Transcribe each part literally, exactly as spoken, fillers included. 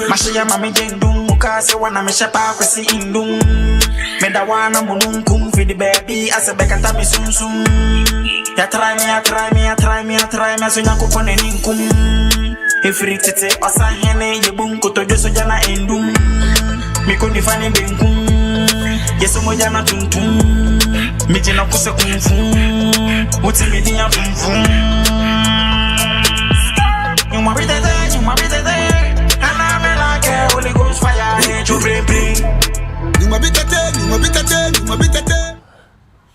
Mashi ya mami jendum, muka se wana mishe pa kwesi indum. Meda wana mununkum, fidi baby, ase bekata mi sunsum. Ya try me, ya try me, ya try me, ya try me, so nyaku pone ninkum. Efiri tete, osa hene, ye bun koto joso jana indum. Mi koni fani benkum. Yesu mo jana tuntum. Mi jina kuse kumfum. Uti mi diya fumfum. Nyuma bitete, nyuma bitete. Ana me like Holy Ghost fire. Hey, you bring, bring. Nyuma bitete, nyuma bitete, nyuma bitete.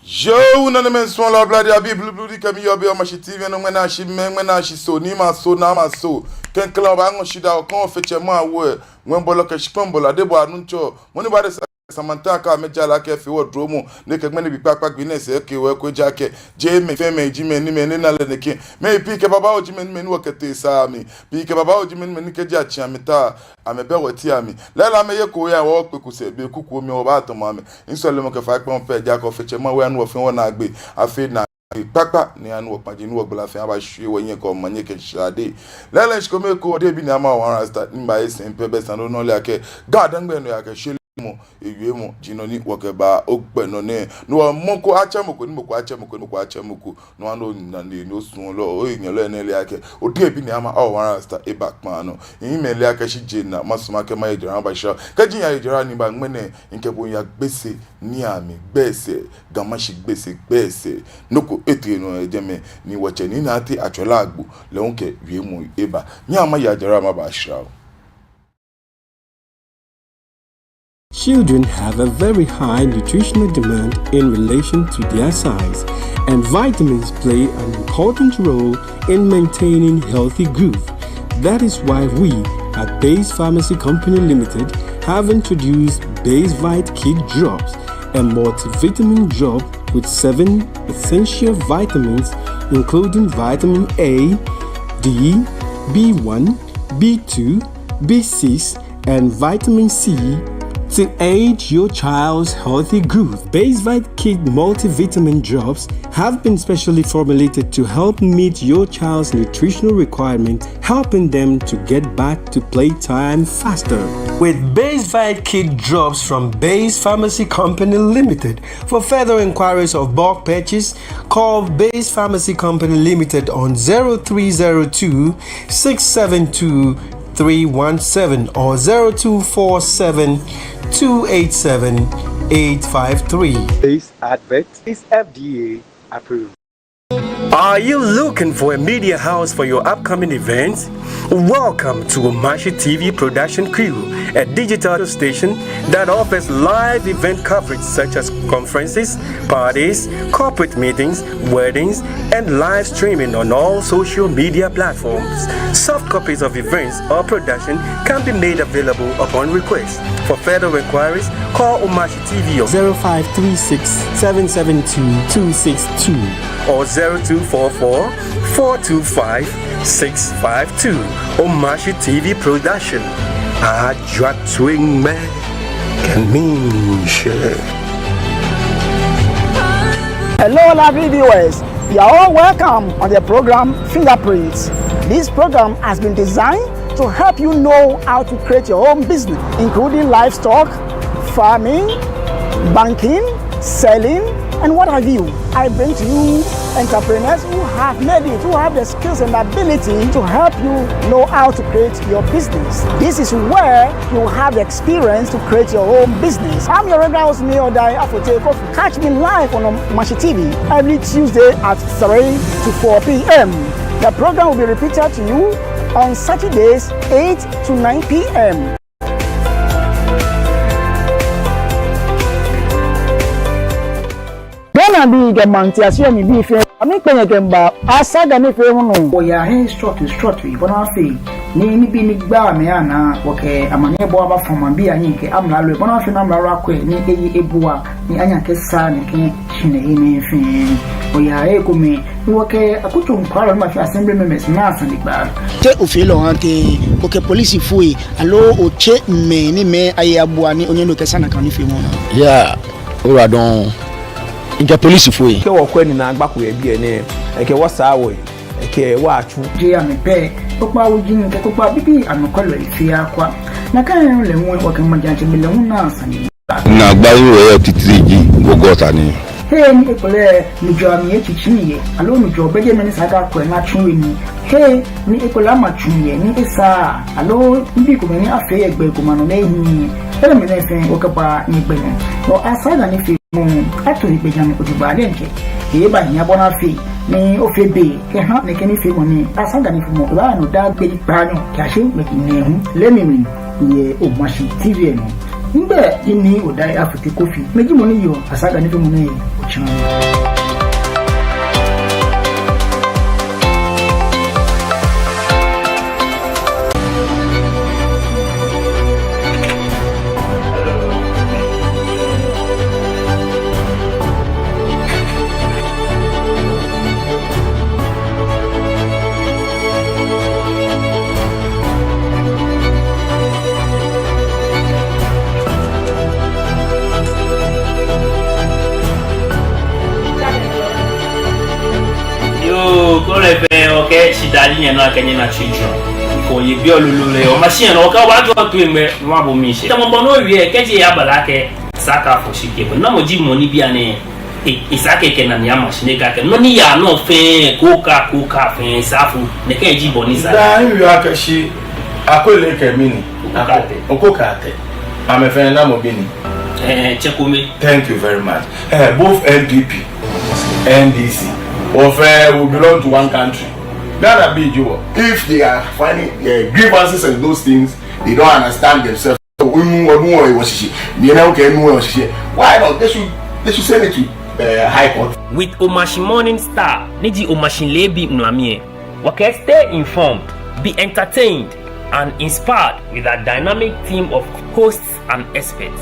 Yoo, nanemɛi ni suɔlɔ Ablade abii blublu, ni kɛ mi yɔɔ biɛ yɛ Omashi T V nɔ. Ŋmɛnɛ ashi mɛ, ŋmɛnɛ ashi so, ni ma so, na ma so. Klɛŋklɛŋ, obaaŋɔ shidaa, okɛ Ofe Tsɛ Mawu, ŋwɛibɔlɔ kɛ shikpɔŋbɔlɔ, Adebɔɔ Nuŋtsɔ, mɔ ni ba de sa Samantha ka mɛ jala kɛ fee wɔ dromɔ, ni kɛ ŋmɛnɛ gbi kpakpa gbi nɛɛ sɛɛ kɛ wɔ ko ja kɛ, jeee mɛi fɛɛ mɛi ji mɛi ni mɛi ni na lɛ nɛkɛ. Mɛi pii kɛ babaoo ji mɛi ni mɛi ni wɔkɛ tee saa mli. Pii kɛ babaoo ji mɛi ni mɛi ni kɛji atsi amɛta, amɛbɛ wɔteŋ amli. Lɛɛlɛŋ amɛyeko ya wɔ kpeku sɛɛ, be kuku mli wɔbaatamɔ amɛ. Misɔlemɔ kɛ faikpamɔ pɛ ji akɛ Ofe Tsɛ Mawu anu wɔ fɛɛ wɔnaagbee, afee naagbee kpakpa, ni anu wɔ kpaji ni wɔgbala fɛɛ aba shwie wɔnyɛ kɛ omanye kɛ shade. Lɛɛlɛŋ shikome ekoŋŋ, odehe bi ni ama wɔ Rasta, ni baaye sɛɛ pɛ bɛ sane nɔ lɛ akɛ, Ga Adaŋbe nɔ ya kɛ shwelemɔ, ewiemɔ, ji nɔ ni wɔkɛba ogbɛ nɔ nɛɛ. Ni wɔ mɔ ko atsɛ mɔ ko, ni mɔ ko atsɛ mɔ ko, ni mɔ ko atsɛ mɔ ko. No hewɔ ni ona ni, ni osuɔlɔ, ohenyɛlɔ nɛɛ le akɛ, odehe bi ni ama wɔ Rasta eba kpaa nɔ. Mihiɛ mɛi le akɛ shi je na, masumɔ akɛ maye jara maba shra. Kɛji miyaye jara ni miba ŋmɛnɛ, mikɛ bo miiya Gbese, ni ami Gbese, Ga Mashi Gbese, Gbese. Nɔ ko etee nɔ yɛ jɛmɛ, ni wɔtsɛ Nii Nate Atsɔlagbo, lɛ hu kɛ wiemɔ eba. Mihiɛ maya jara maba shra o. Children have a very high nutritional demand in relation to their size, and vitamins play an important role in maintaining healthy growth. That is why we at Base Pharmacy Company Limited have introduced Basevite Kid Drops, a multivitamin drop with seven essential vitamins, including vitamin A, D, B one, B two, B six, and vitamin C to aid your child's healthy growth. Basevite Kid Multivitamin Drops have been specially formulated to help meet your child's nutritional requirement, helping them to get back to playtime faster. With Basevite Kid Drops from Base Pharmacy Company Limited, for further inquiries of bulk purchase, call Base Pharmacy Company Limited on zero three zero two, six seven two, three one seven or zero two four seven, two eight seven, eight five three. This advert is F D A approved. Are you looking for a media house for your upcoming events? Welcome to Omashi T V production crew, a digital station that offers live event coverage such as conferences, parties, corporate meetings, weddings, and live streaming on all social media platforms. Soft copies of events or production can be made available upon request. For further inquiries, call Omashi T V on zero five three six, seven seven two, two six two or zero two four four, four two five, six five two. Omashi T V production. Ajwa twin me can mean share. Hello, lovely viewers. You are all welcome on the program Fingerprints. This program has been designed to help you know how to create your own business, including livestock, farming, banking, selling, and what have you. I bring to you entrepreneurs who have made it, who have the skills and ability to help you know how to create your business. This is where you have the experience to create your own business. I'm your regular host, Nii Odai Afotey Kofi. Catch me live on Omashi T V every Tuesday at three to four p.m. The program will be repeated to you on Saturdays, eight to nine p.m. Ghanabii kɛ maŋtiase mli bii fɛɛ, amɛkpɛ nyɛ kɛmiiba Asaga nifeemɔ nɔ. Wɔyaa hei srɔtoi srɔtoi bɔ ni afee ni nibii ni gbaa mɛi anaa, wɔkɛ amaniɛbɔɔ abafɔ maŋbii ahiɛ kɛ amralo, bɔ ni afee ni amralo akwɛ ni eye ebua ni anyɛ akɛsaa nɛkɛ shihilɛi nɛɛ fɛɛ. Wɔyaa hei komɛi ni wɔkɛ akutso nɔkwɛlɔi ni ma fee assembly members naa sane gba. Te ofeɔ lɛ ohaa tɛŋŋ, okɛ polisifoi aloo otsɛɔ mɛi ni amɛye abua ni onyɛ ni okɛsaa nakai nifeemɔ nɛɛ? Yeah, ora dɔŋŋ. Mikɛ polisifoi. Kɛ wɔkwɛ ni naagba ko yɛ biɛ nɛɛ, ekɛ wɔ saa wɔyi. Ekɛ wɔ atsu. Jeee amɛ pɛ, kpokpaa wuji kɛ kpokpaa bibii anɔkwɛlɔi fɛɛ akwa. Nakai nɔŋŋ lɛ hu wɔkɛ maŋtsɛmɛi lɛ hu naa sane. Naagba ni wɔyɔɔ titri ji gɔgɔta ni. Hei ni ekolɛ nujɔɔ amli etsitsi yɛ, aloo nujɔɔ bɛ jɛmɛ ni esa akɛ akwɛ ni atsu he nii. Hei ni ekolɛ ama tsu yɛ ni esaaa, aloo nibii komɛi ni afee yɛ gbɛ ko ma nɔ ni ehiii. Enɛɛmɛi fɛɛ wɔkɛbaa nyɛgbɛ nɔ. Wɔ Asaga nifeemɔ ato egbɛjianɔ ojogbaŋŋ diɛŋtsɛ. Ebaahia bɔ ni afee ni ofee be kɛha nɛkɛ nifeemɔ nɛɛ. Asaga nifeemɔ ebaaya nɔ daa gbi kpaanyɔ kɛyashi gbi nɛɛhu lɛ mli yɛ Omashi T V lɛ nɔ. Migbɛi ji Nii Odai Afotey Kofi. Mi ji mɔ ni yɔɔ Asaga nifeemɔ nɛɛ otsiŋ. Yoo, kɛ ole fɛɛ, okɛ shidaa ji nyɛnɔ akɛ nyɛna children. Kɛ oye biɛ lolo lɛ, Omashi nɔ, okɛ obaajɔ toi mɛ, mɔ abo miishɛɛ. Tamɔ bɔ ni owie, kɛji eyabala akɛ, Saka fɔ shi kɛ, namɔ ji mɔ ni bianɛ, e, esa akɛ ekɛ nane ama shi ni ekɛɛ akɛ, nɔ ni yaa nɔ fɛɛ, koka, koka fɛɛ, saafu, nɛkɛ ji bɔ ni sa. Daa, miwie akɛ shi, Akwele kɛ mɛni? Oko Kate. Oko Kate. Amɛfɛɛ namɔ bi ni? Eh, Tsɛ Kome. Thank you very much. Eh, both N P P, N D C, wɔfɛɛ, we belong to one country. Ghanabii ji wɔ. If they are finding, eh, grievances and those things, they don't understand themselves. Onu, onu wɔ shishi. Ni ena okɛ onu wɔ shishi. Why not? They should, they should send it to, eh, High Court. With Omashi Morning Star, ni ji Omashi leebi ŋulami lɛ. Wɔkɛɛ stay informed, be entertained, and inspired with our dynamic team of hosts and experts.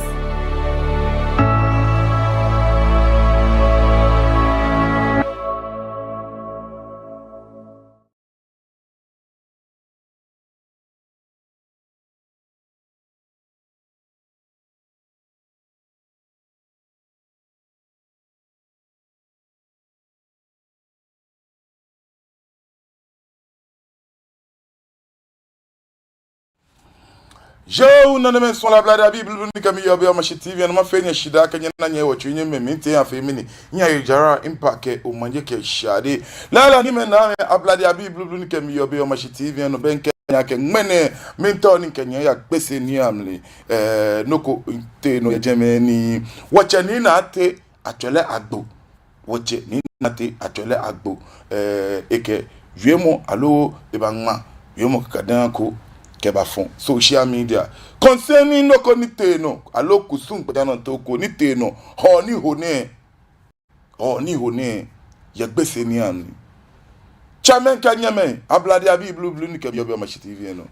Yoo, nanemɛi, suɔlɔi, Ablade abii blublu ni kɛ mi yɔɔ biɛ Omashi T V nɔ, mafee nyɛ shidaa akɛ nyɛna nyɛ wɔtsu nyɛmɛi, miitee afee mɛni, nyɛye jara, mipa kɛ omanye kɛ shade. Lɛɛlɛŋ, nyɛmɛi, nanemɛi, Ablade abii blublu ni kɛ mi yɔɔ biɛ Omashi T V nɔ, bɛ mikɛɛ nyɛ akɛ ŋmɛnɛ, miitao ni mikɛ nyɛ aya Gbese Nii amli. Eh, nɔ ko tee nɔ yɛ jɛmɛ ni wɔtsɛ Nii Nate Atswele Agbo. Wɔtsɛ Nii Nate Atswele Agbo, eh, ekɛ wiemɔ aloo ebaŋma wiemɔ kakadaŋŋ ko kɛbafɔ social media concerning nɔ ko ni tee nɔ, aloo kusum gbɛjianɔtoo ko ni tee nɔ Hɔɔ ni ho nɛɛ. Hɔɔ ni ho nɛɛ yɛ Gbese Nii amli. Tsɛmɛi kɛ nyɛmɛi, Ablade abii blublu ni kɛ mi yɔɔ biɛ Omashi T V nɔ.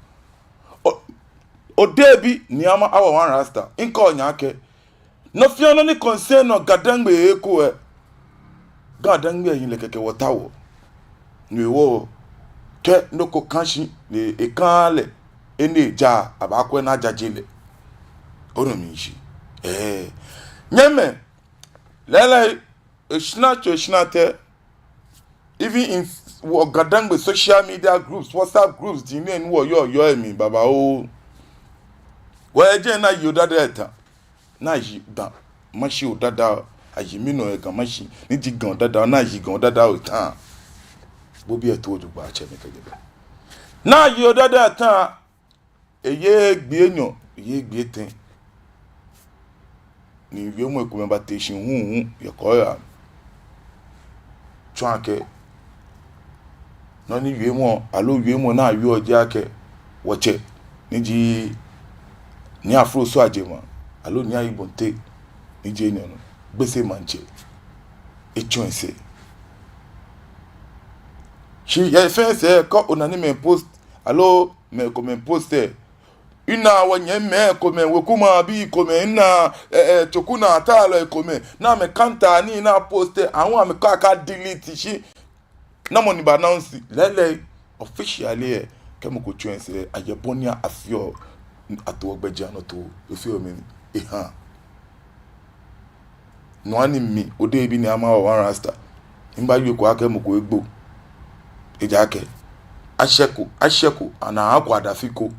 O, Odehe bi Nii Ama Awa One Rasta, mikɛɔ nyɛ akɛ, nɔ fɛɛ nɔ ni concern nɔ GaDangme eko lɛ, GaDangme hiɛ lɛ kɛkɛ wɔtaoɔ. Ni hewɔ kɛ nɔ ko ka shi ni ekãaa lɛ, enɛ ja abaakwɛ ni ajaje lɛ. Onu mishishi? Eh. Nyɛmɛi, lɛɛlɛŋ, eshina tso eshina tɛ, even in wɔ GaDangme social media groups, WhatsApp groups, ji nɛɛ ni wɔyɔɔ yɔɔ emli babaoo. Wɔyɛ jɛi ni ayi Odadao eta. Ni ayi Ga Mashi Odadao, ayi minɔ yɛ Ga Mashi, ni ji Ga Odadao, ni ayi Ga Odadao eta. Bo biɛ to ojogbaŋŋ tsɛmɛi kɛ nyɛmɛi. Ni ayi Odadao eta, eyeee gbii enyɔ, eyeee gbii etɛ. Ni wiemɔi komɛi bate shi huhu yɛ kɔɔyɔɔ. Tsɔɔ akɛ nɔ ni wiemɔ, aloo wiemɔ ni awieɔ ji akɛ wɔtsɛ, ni ji Nii Afroso Adjemang, aloo Nii Ayi Bonte, ni ji enyɔ nɔ, Gbese maŋtsɛ, etsɔ esɛɛ. Shi yɛ fɛɛ sɛɛ kɛ ona ni mɛi post, aloo mɛi komɛi post lɛ, ina wɔnyɛmimɛi komɛi, wekumɛi abii komɛi, ina, eh, eh, tsokunaa taalɔi komɛi, ni amɛkanta nii ni apost lɛ, ahu amɛkɔ aka delete shi. Namɔ ni ba announce lɛɛlɛŋ officially lɛ, kɛ mɔ ko tsɔ esɛɛ, ayɛ bɔ ni afeɔ, atoɔ gbɛjianɔtoo, efeɔ mɛni, ehaa. No hewɔ ni mi, Odehe bi Nii Ama Awa One Rasta, mibaawie ko akɛ mɔ ko egbo. Ejaakɛ ashɛko, ashɛko, anaa akɔ adafi ko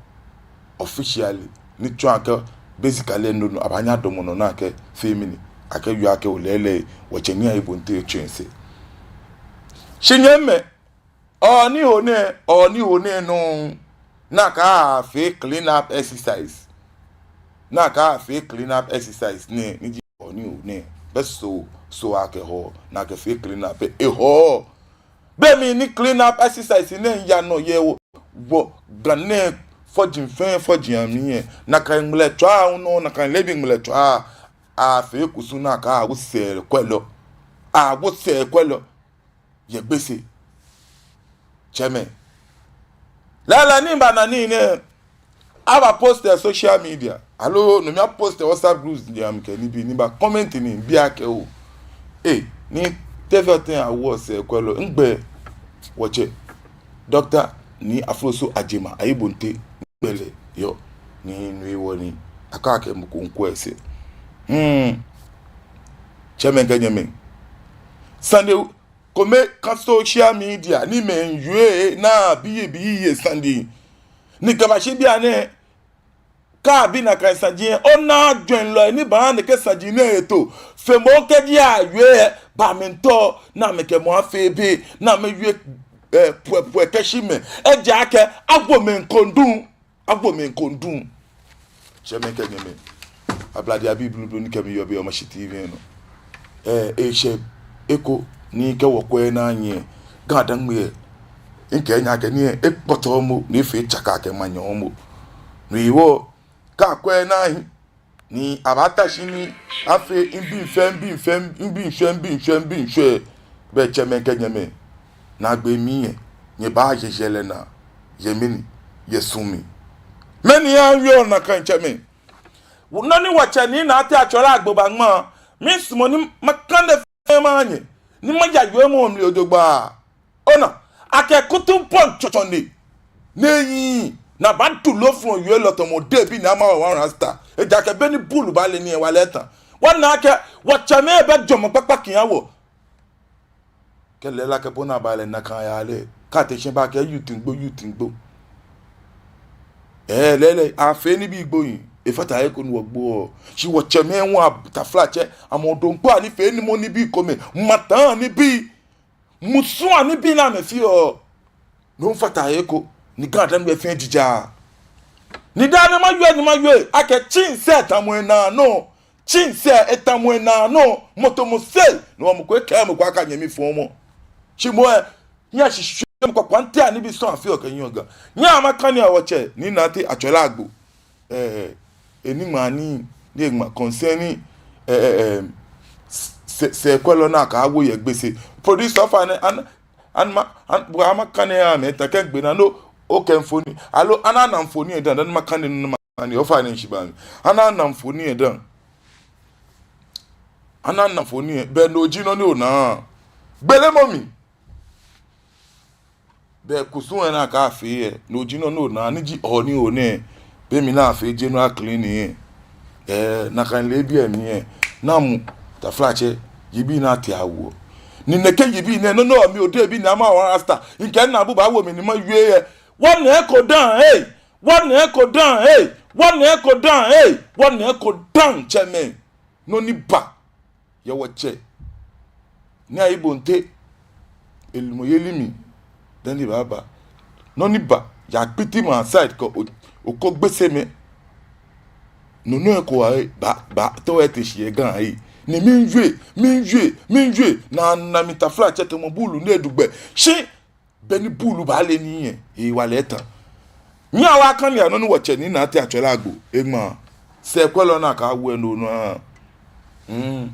officially ni tsɔɔ akɛ basically no nɔ abaanyɛ adamɔ nɔ ni akɛfee mɛni, akɛwie akɛ oo lɛɛlɛŋ wɔtsɛ Nii Ayi Bonte etsɔ esɛɛ. Shi nyɛmimɛi, Ooni Hɔɔ nɛɛ, Ooni Hɔɔ nɛɛ nɔŋŋ, nakai afee clean up exercise. Nakai afee clean up exercise nɛɛ, ni ji Ooni Hɔɔ nɛɛ. Bɛ Soo, Soo akɛ Hɔɔ, ni akɛfee clean up, ehɔɔ. Be mli ni clean up exercise nɛɛ yaa nɔ yɛ wɔ, wɔ Ga nɛɛ fɔji fɛɛ fɔji amli lɛ, nakai ŋmlɛtswaa nɔ, nakai leebi ŋmlɛtswaa, afee kusum nakai awo sɛɛkwɛlɔ. Awo sɛɛkwɛlɔ yɛ Gbese. Tsɛmɛi, lɛɛlɛŋ ni mibana nii nɛɛ, aba post yɛ social media, aloo no mli a post yɛ WhatsApp groups lɛ amli kɛ nibii, ni mibaa comment ni mibi akɛ oo, ee, ni te fɛɛ tɛŋŋ awoɔ sɛɛkwɛlɔ? Nɛgbɛ wɔtsɛ Doctor Nii Afroso Ajema Ayi Bonte, nɛgbɛ lɛ yɔɔ? Ni no hewɔ ni akɛɛ akɛ mɔ ko miikwɛ esɛɛ. Hmm. Tsɛmɛi kɛ nyɛmɛi, sane kome ka social media ni mɛi miiwie naa bibiibii sane. Ni kɛbashi bianɛ, kɛ abi nakai saji lɛ, onaaa jwɛŋlɔi ni baaha nɛkɛ saji nɛɛ ato. Feemɔ kɛji awie lɛ, baa mɛi tɔ, ni amɛkɛ mɔ afee be, ni amɛwie, eh, pwɛpwɛ kɛshi mɛi. Ejaakɛ awo mɛi kɔndɔŋ. Awo mɛi kɔndɔŋ. Tsɛmɛi kɛ nyɛmɛi, Ablade abii blublu ni kɛ mi yɔɔ biɛ yɛ Omashi T V nɔ. Ee, eshɛ eko ni kɛ wɔkwɛ naa nyiɛ, GaDangme lɛ, mikɛɛ nyɛ akɛ nii lɛ ekpɔtɔɔ momo, ni efee tsaka kɛ manyɔmɔ. No hewɔ, kɛ akwɛ naa hi, ni abaata shi ni afee ŋbii fɛɛ, ŋbii fɛɛ, ŋbii fɛɛ, ŋbii fɛɛ, ŋbii fɛɛ. Bɛ tsɛmɛi kɛ nyɛmɛi, naagbee mli lɛ, nyɛbaa yɛyɛlɛ naa yɛ mɛni, yɛ su mli. Mɛni awieɔ nakai, tsɛmɛi? Nɔ ni wɔtsɛ Nii Nate Atsɔlagbo baŋma, miisumɔ ni makane fɛɛ maha nyɛ, ni maya wiemɔ mli jogbaŋŋ. Ona akɛ kutumpɔŋ tsɔtsɔne nɛɛ, ni abaadu loo fɔŋ wielɔ tamɔ David Nii Amaa One Rasta. Ejaakɛ beni buulu baale nii lɛ, ewala etã. Wɔna akɛ wɔtsɛmɛi bɛ jɔɔmɔ kpakpa kɛha wɔ. Kɛ lɛɛlɛŋ akɛ bɔ ni abaale nakai yaa lɛ, kɛ ate shi baakɛɛ youth ŋgbo, youth ŋgbo. Ee, lɛɛlɛŋ afee nibii gbohii, efata he ko ni wɔgboɔ. Shi wɔtsɛmɛi hu, taflatsɛ, amɛ doŋkpɔ ni fee ni mɔ nibii komɛi, mata nibii, musu anibii ni amɛfeɔ. No fata he ko ni GaDangme fɛɛ jija. Ni daa ni mawie, ni mawie akɛ tsiŋ sɛɛ tamɔ enaa nɔ. Tsiŋ sɛɛ etamɔ enaa nɔ. Mɔ tamɔ sɛɛ, no hewɔ mɔ ko ekɛɛɛ mɔ ko akɛ nyɛmi fɔmɔ. Shi moŋ lɛ, nyɛ shishi mɔ kpakpa ntee anibii sɔŋŋ afeɔ kɛnyiɛɔ Ga. Nyɛhaa makane wɔtsɛ Nii Nate Atsɔlagbo. Ee, eniŋmaa nii ni eŋma concerning, ee, ee, ee, sɛɛ, sɛɛkwɛlɔ nakai awo yɛ Gbese. Producer, ofainɛ, ana, ana ma, ana, bua makane aha amɛ, taakɛ ŋgbe naa no, okɛ mfoniri, aloo ana, ana mfoniri lɛ dã, dani makane no, makane, ofainɛ, shi ba mi. Ana, ana mfoniri lɛ dã. Ana, ana mfoniri lɛ, bɛ no ji nɔ ni ona. Gbelemɔ mli. Bɛ kusum lɛ nakai afee lɛ, no ji nɔ ni ona, ni ji Ooni Hɔɔ nɛɛ, be mli ni afee general cleaning lɛ. Ee, nakai leebi lɛ mli lɛ, namɔ, taflatsɛ, yibii ni atee awoɔ. Ni nɛkɛ yibii nɛɛ, nɔ nɔ mi ode bi ni ama wa rasta, mikɛ naabu baawo mli ni mawie lɛ. Wɔna eko dã, ee! Wɔna eko dã, ee! Wɔna eko dã, ee! Wɔna eko dã, tsɛmɛi. Nɔ ni ba yɛ wɔtsɛ Nii Ayi Bonte elumɔyeli mli dani ebaaba. Nɔ ni ba yɛ Kpitiman side kɛ O-, Oko Gbesemɛi. No nɔŋŋ eko wa, ee, ba, ba, to ete shi yɛ Ga, ee. Ni miiwie, miiwie, miiwie. Naa, naa, mi taflatsɛ, tamɔ buulu ni edu gbɛ. Shi beni buulu baale nii lɛ, ewala etã. Nyɛhaa wɔkane nɔ ni wɔtsɛ Nii Nate Atsɔlagbo eŋma. Sɛɛkwɛlɔ nakai awo lɛ, no nɔŋŋ. Mm.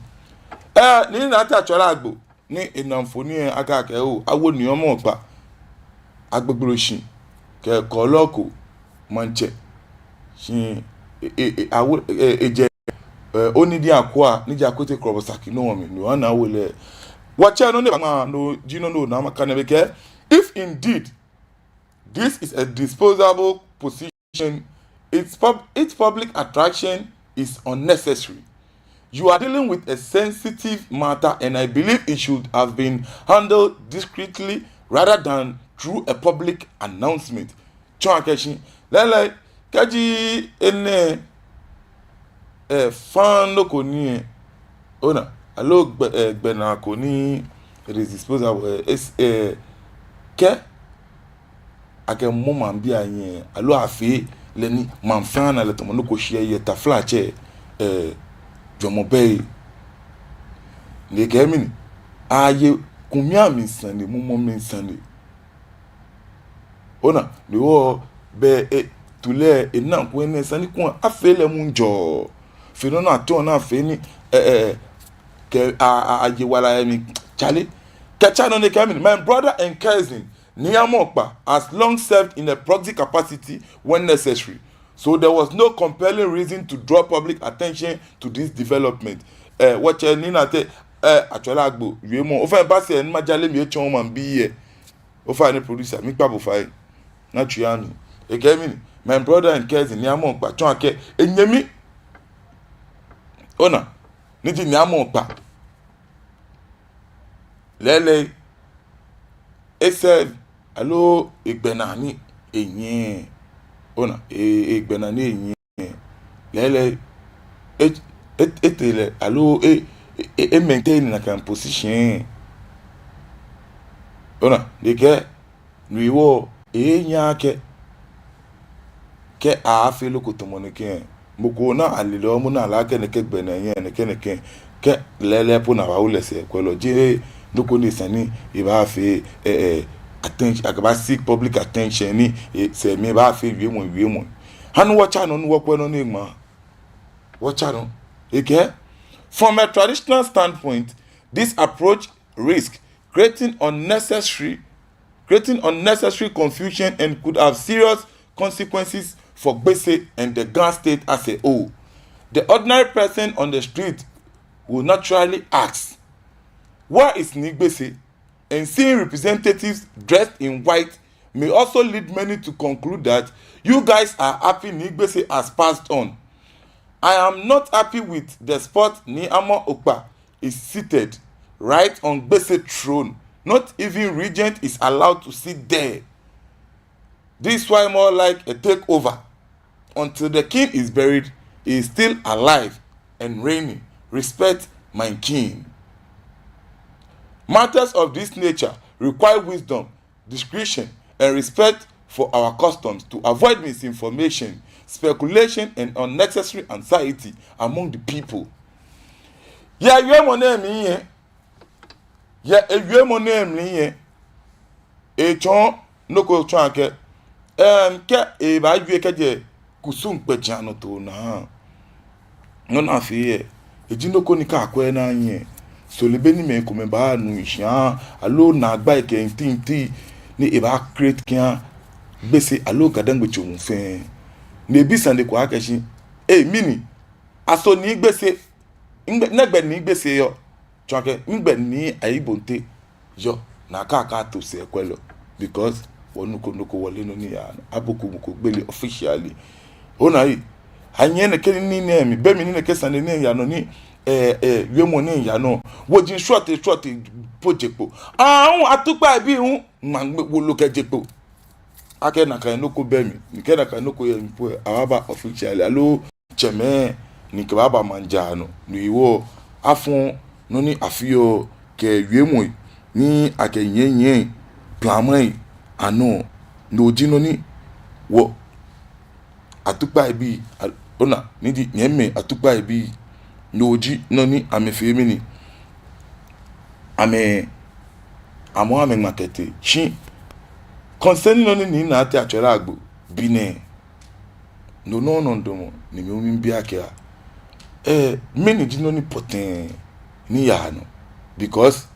Ee, Nii Nate Atsɔlagbo, ni ena mfoniri lɛ, akɛɛ akɛ oo, awo Nii Hɔmɔwɔ Kpa, Agbogbloshie kɛ Kɔɔlɔko maŋtsɛ. Shi, ee, ee, ee, awo, ee, ejɛ, ee, Onidi Akua, ni ji Akote Krɔbɔ Saki nɔ mli, no ana awo lɛ. Wɔtsɛ, nɔ ni baŋma, no ji nɔ ni ona, makane bɛ kɛ. If indeed this is a disposable position, its pub-, its public attraction is unnecessary. You are dealing with a sensitive matter, and I believe it should have been handled discreetly rather than through a public announcement. Tsɔɔ akɛ shi lɛɛlɛŋ kɛji enɛ, eh, faŋŋ nɔ ko ni, eh, ona, aloo gbɛ, eh, gbɛnaa ko ni it is disposable, eh, es-, eh, kɛ akɛ mɔ maŋbii anyɛ, aloo afee lɛ ni maŋ fɛɛ ana lɛ tamɔ nɔ ko shi yɛ taflatsɛ, eh, jwɛŋmɔ bɛ. Ni ekɛɛ mɛni, aye kumi amli sane, mumɔ mli sane. Ona, ni wɔbɛ, eh, tu lɛ, eh, ena kulɛ enɛ sane kulɛ afee lɛ muu jɔ. Fee nɔ ni atsɔɔ ni afee ni, eh, eh, kɛ a, a, aye wala yɛ mli. Charlie, kɛtsa nɔ ni ekɛɛ mɛni, my brother and cousin, Nii Amoo Okpa, has long served in a proxy capacity when necessary. So there was no compelling reason to draw public attention to this development. Eh, wɔtsɛ Nii Nate, eh, Atsɔlagbo, wiemɔ. Ofainɛ ba sɛɛ ni maja lɛ mli etsɔɔ maŋbii lɛ. Ofainɛ producer, miikpa bo fai. Naa tsu ya mi. Ekɛɛ mɛni, my brother and cousin, Nii Amoo Okpa, tsɔɔ akɛ enyɛmi, ona, ni ji Nii Amoo Okpa, lɛɛlɛŋ e-serve, aloo egbɛnaa ni enyɛ. Ona, e, egbɛnaa ni enyɛ. Lɛɛlɛŋ e, e, etee lɛ, aloo e, e, e, e-maintain nakai position. Ona, ni ekɛɛ no hewɔ enyɛ akɛ, kɛ aafee loko tamɔ nɛkɛ, mɔ ko ni ale lɛ, mɔ ni ale akɛ nɛkɛ gbɛnaa yɛ nɛkɛ nɛkɛ, kɛ lɛɛlɛŋ po ni abawo lɛ sɛɛkwɛlɔ, jeee nɔ ko ni esa ni ebaafee, eh, eh, attention, akɛbaa seek public attention ni, eh, sɛɛ mli ebaafee wiemɔ wiemɔ. Ha ni wɔtsa nɔ ni wɔkwɛ nɔ ni eŋma. Wɔtsa nɔ. Ekɛɛ, from a traditional standpoint, this approach risk creating unnecessary, creating unnecessary confusion and could have serious consequences for Gbese and the Ga state as a whole. The ordinary person on the street will naturally ask, "Where is Nii Gbese?" And seeing representatives dressed in white may also lead many to conclude that you guys are happy Nii Gbese has passed on. I am not happy with the spot Nii Amoo Okpa is seated, right on Gbese throne. Not even regent is allowed to sit there. This is why more like a takeover. Until the king is buried, he is still alive and reigning. Respect, my king. Matters of this nature require wisdom, discretion, and respect for our customs to avoid misinformation, speculation, and unnecessary anxiety among the people. Yɛ wiemɔ nɛɛ mli lɛ, yɛ ewiemɔ nɛɛ mli lɛ, etsɔɔ nɔ ko tsɔɔ akɛ, em, kɛ ebaawie kɛjɛ kusum kpɛjianɔtoo naa, nɔ ni afee lɛ, eji nɔ ko ni kɛ akwɛ naa lɛ, sɔlemɔ be ni mɛi komɛi baanu shia, aloo naagbai kɛ ntintii ni ebaa create kɛha Gbese aloo Ga-Dangme tso muu fɛɛ. Ni ebi sane ko akɛ shi, "Ei, mɛni? Aso Nii Gbese, nɛgbɛ, nɛgbɛ Nii Gbese yɔɔ?" Tsɔɔ akɛ, "Nɛgbɛ Nii Ayibonte yɔɔ?" Nakai akɛto sɛɛkwɛlɔ. Because wɔnuko nɔ ko, wɔleee nɔ ni yaa nɔ. Aboko mɔ ko gbele officially. Ona ei, anyɛ nɛkɛ nii nɛɛ mli, be mli ni nɛkɛ sane nɛɛ yaa nɔ ni, eh, eh, wiemɔ nɛɛ yaa nɔ, woji srɔtoi srɔtoi po je kpo. Aahu, Atukpai bii hu ŋma wolo kɛje kpo. Akɛ nakai nɔ ko bɛ mli, ni kɛ nakai nɔ ko yɛ mli po lɛ, abaaba officially, aloo tsɛmɛi ni kɛbaaba maŋ jara nɔ, no hewɔ afɔ nɔ ni afeɔ kɛ wiemɔi ni akɛnyiɛnyiɛ klamai anɔ, no ji nɔ ni wɔ Atukpai bii, a-, ona, ni ji nyɛmimɛi Atukpai bii, no ji nɔ ni amɛfee mɛni, amɛ, amɔ amɛŋma kɛtee. Shi concerning nɔ ni Nii Nate Atsɔlagbo bi nɛɛ, no nɔŋŋ nɔ damɔ ni mi hu mibi akɛ, eh, mɛni ji nɔ ni pɔtɛɛ ni yaa nɔ? Because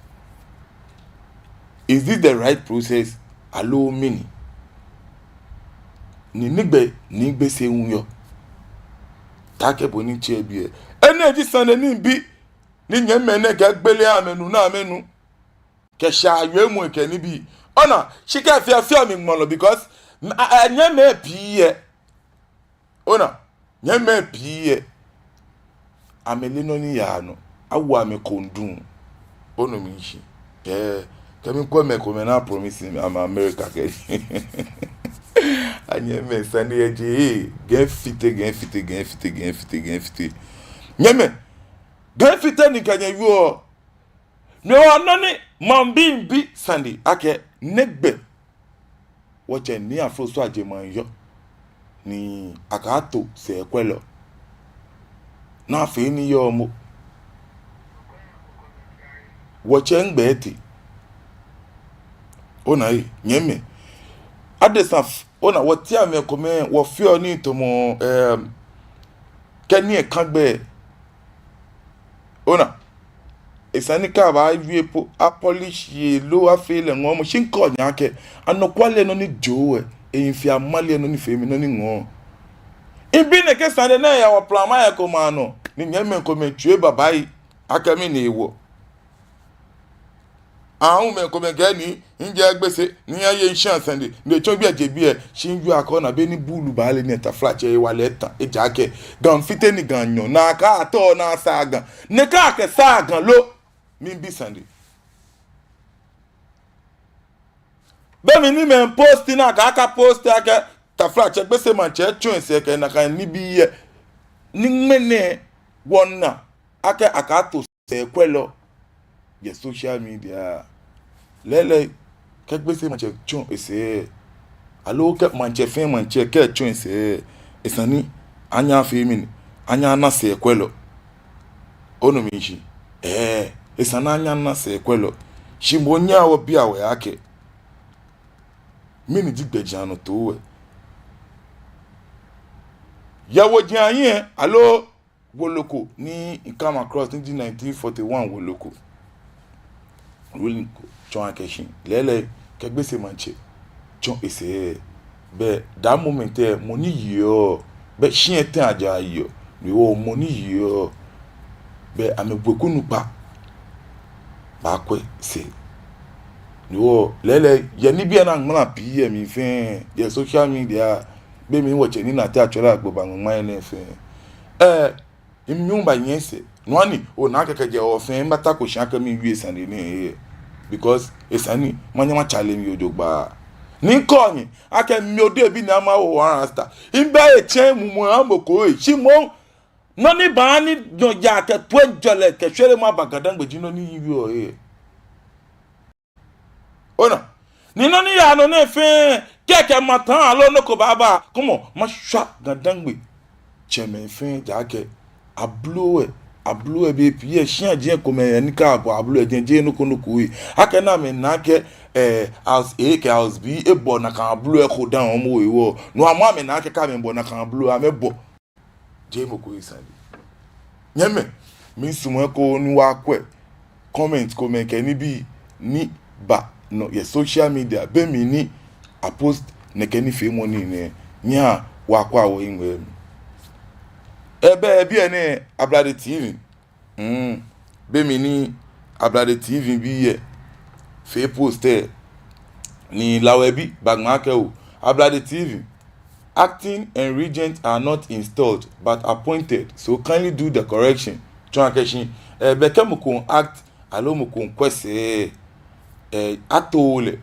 is this the right process aloo mɛni? Ni nɛgbɛ Nii Gbese hu yɔɔ? Taakɛ bɔ ni mitsɛ biɛ. Enɛ ji sane ni mibi, ni nyɛmimɛi nɛɛ kɛgbele amɛnu ni amɛnu. Kɛ shaa wiemɔi kɛ nibii. Ona, shi kɛ fia fia mi ŋmɔlɔ because, a, a, nyɛmimɛi pii lɛ. Ona, nyɛmimɛi pii lɛ, amɛleee nɔ ni yaa nɔ. Awo amɛ kɔndɔŋ. Onu mishishi? Eh, Kɛ mikwɛ mɛi komɛi ni a-promise mi amɛ America kɛ. Anyɛmimɛi, sane lɛ eje, ee, Ga efite, Ga efite, Ga efite, Ga efite, Ga efite. Nyɛmimɛi, Ga efite ni mikɛ nyɛ wieɔ. Miiwo nɔ ni maŋbii bi sane akɛ nɛgbɛ wɔtsɛ Nii Afroso Agyemang yɔɔ ni akɛto sɛɛkwɛlɔ. Ni afee nii yɛ mɔ. Wɔtsɛ nɛgbɛ etee? Ona ee, nyɛmimɛi. Adesa f-, ona wɔteŋ mɛi komɛi, wɔfeɔ nii tamɔ, em, kɛ nii lɛ ka gbɛ. Ona, esa ni kɛ abaawie po, a-polish lɛ loo afee lɛ ŋɔɔmɔ, shi mikɛɔ nyɛ akɛ, anɔkwale nɔ ni jɔɔ lɛ, ehi fe amale nɔ ni feɔ mi nɔ ni ŋɔɔ. Mibi nɛkɛ sane nɛɛ yɛ wɔ plama yɛ komɛi anɔ, ni nyɛmimɛi komɛi tsui babaoo, akɛ mɛni hewɔ. Ahuu mɛi komɛi kɛɛ ni, mijɛ Gbese, ni miyaye mishia sane, ni etsɔ biɛ je biɛ, shi miwieɔ akɛ ona bɔ ni buulu baale ni taflatsɛ hewalɛ etã, ejaakɛ, Ga fite ni Ga nyɔ, nakai atɔ ni asaa Ga, nɛkɛ akɛsaa Ga lo, miibi sane. Be mli ni mɛi post ni akɛɛ aka-post akɛ, taflatsɛ Gbese maŋtsɛ tsɔ esɛɛ kɛ nakai nibii lɛ, ni ŋmɛnɛ wɔna akɛ akɛto sɛɛkwɛlɔ yɛ social media. Lɛɛlɛŋ, kɛ Gbese maŋtsɛ tsɔ esɛɛ, aloo kɛ maŋtsɛ fɛɛ maŋtsɛ kɛ etsɔ esɛɛ, esa ni anyɛ afee mɛni, anyɛ ana sɛɛkwɛlɔ. Onu mishishi? Ɛɛ, esa ni anyɛ ana sɛɛkwɛlɔ. Shi moŋ nyɛhaa wɔbia wɔhe akɛ, mɛni ji gbɛjianɔtoo lɛ? Yɛ woji ahiɛ, aloo wolo ko ni mi-come across ni ji nineteen forty-one wolo ko. Ruling ko tsɔɔ akɛ shi lɛɛlɛŋ kɛ Gbese maŋtsɛ tsɔ esɛɛ, bɛ that moment lɛ mɔ ni yeɔ, bɛ shia teŋ ajaa yeɔ, ni hewɔ mɔ ni yeɔ, bɛ amɛweku onukpa baakwɛ sɛɛ. Ni hewɔ lɛɛlɛŋ yɛ nibii ni aŋmala pii yɛ mli fɛɛ, yɛ social media, be mli wɔtsɛ Nii Nate Atsɔlɛ Agbo baŋmɛŋmɛ enɛ fɛɛ. Ɛɛ, minyɛŋ mibanyɛ sɛɛ. No hewɔ ni ona akɛ kɛjɛ hɔ fɛɛ, mibatako shi akɛ miiwie sane nɛɛ. Because esa ni manyɛ ma-challenge mi jogbaŋŋ. Ni mikɛɔ nyɛ akɛ mi Odehe bi ni ama wo one rasta. Mibɛ etsɛŋ mumɔ amɔ ko ee. Shi moŋ nɔ ni baaha ni nyɔji akɛ toiŋjɔlɛ kɛ shweremɔ aba Ga-Dangme ji nɔ ni miwieɔ ee. Ona, ni nɔ ni yaa nɔ nɛɛ fɛɛ, kɛkɛ mata aloo nɔ ko baaba, kɔmɔ, mashwa Ga-Dangme tsɛmɛi fɛɛ, ejaakɛ abloɔ, abloɔ be pii yɛ shiaji komɛi ni kɛ abɔ abloɔ jeee nɔ ko nɔ ko ee. Akɛni amɛna akɛ, eh, house A kɛ house B ebɔ nakai abloɔ ko dani amɔ hewɔ. No hewɔ amɛna akɛ kɛ amɛbɔ nakai abloɔ amɛbɔ jeee mɔ ko esane. Nyɛmimɛi, miisumɔ akɛ ni wɔkwɛ comment komɛi kɛ nibii ni ba nɔ yɛ social media be mli ni a-post nɛkɛ nifeemɔ nii nɛɛ, nyɛhaa wɔkwɛa wɔhiŋmɛi. Ɛɛ, bɛ biɛ nɛɛ Ablade T V. Mm, be mli ni Ablade T V bii lɛ fee post lɛ, ni Lawɛbi baŋma akɛ oo, Ablade T V, acting and regent are not installed but appointed, so kindly do the correction. Tsɔɔ akɛ shi, eh, bɛ kɛ mɔ ko act, aloo mɔ ko kwɛ sɛɛ, eh, atooo lɛ.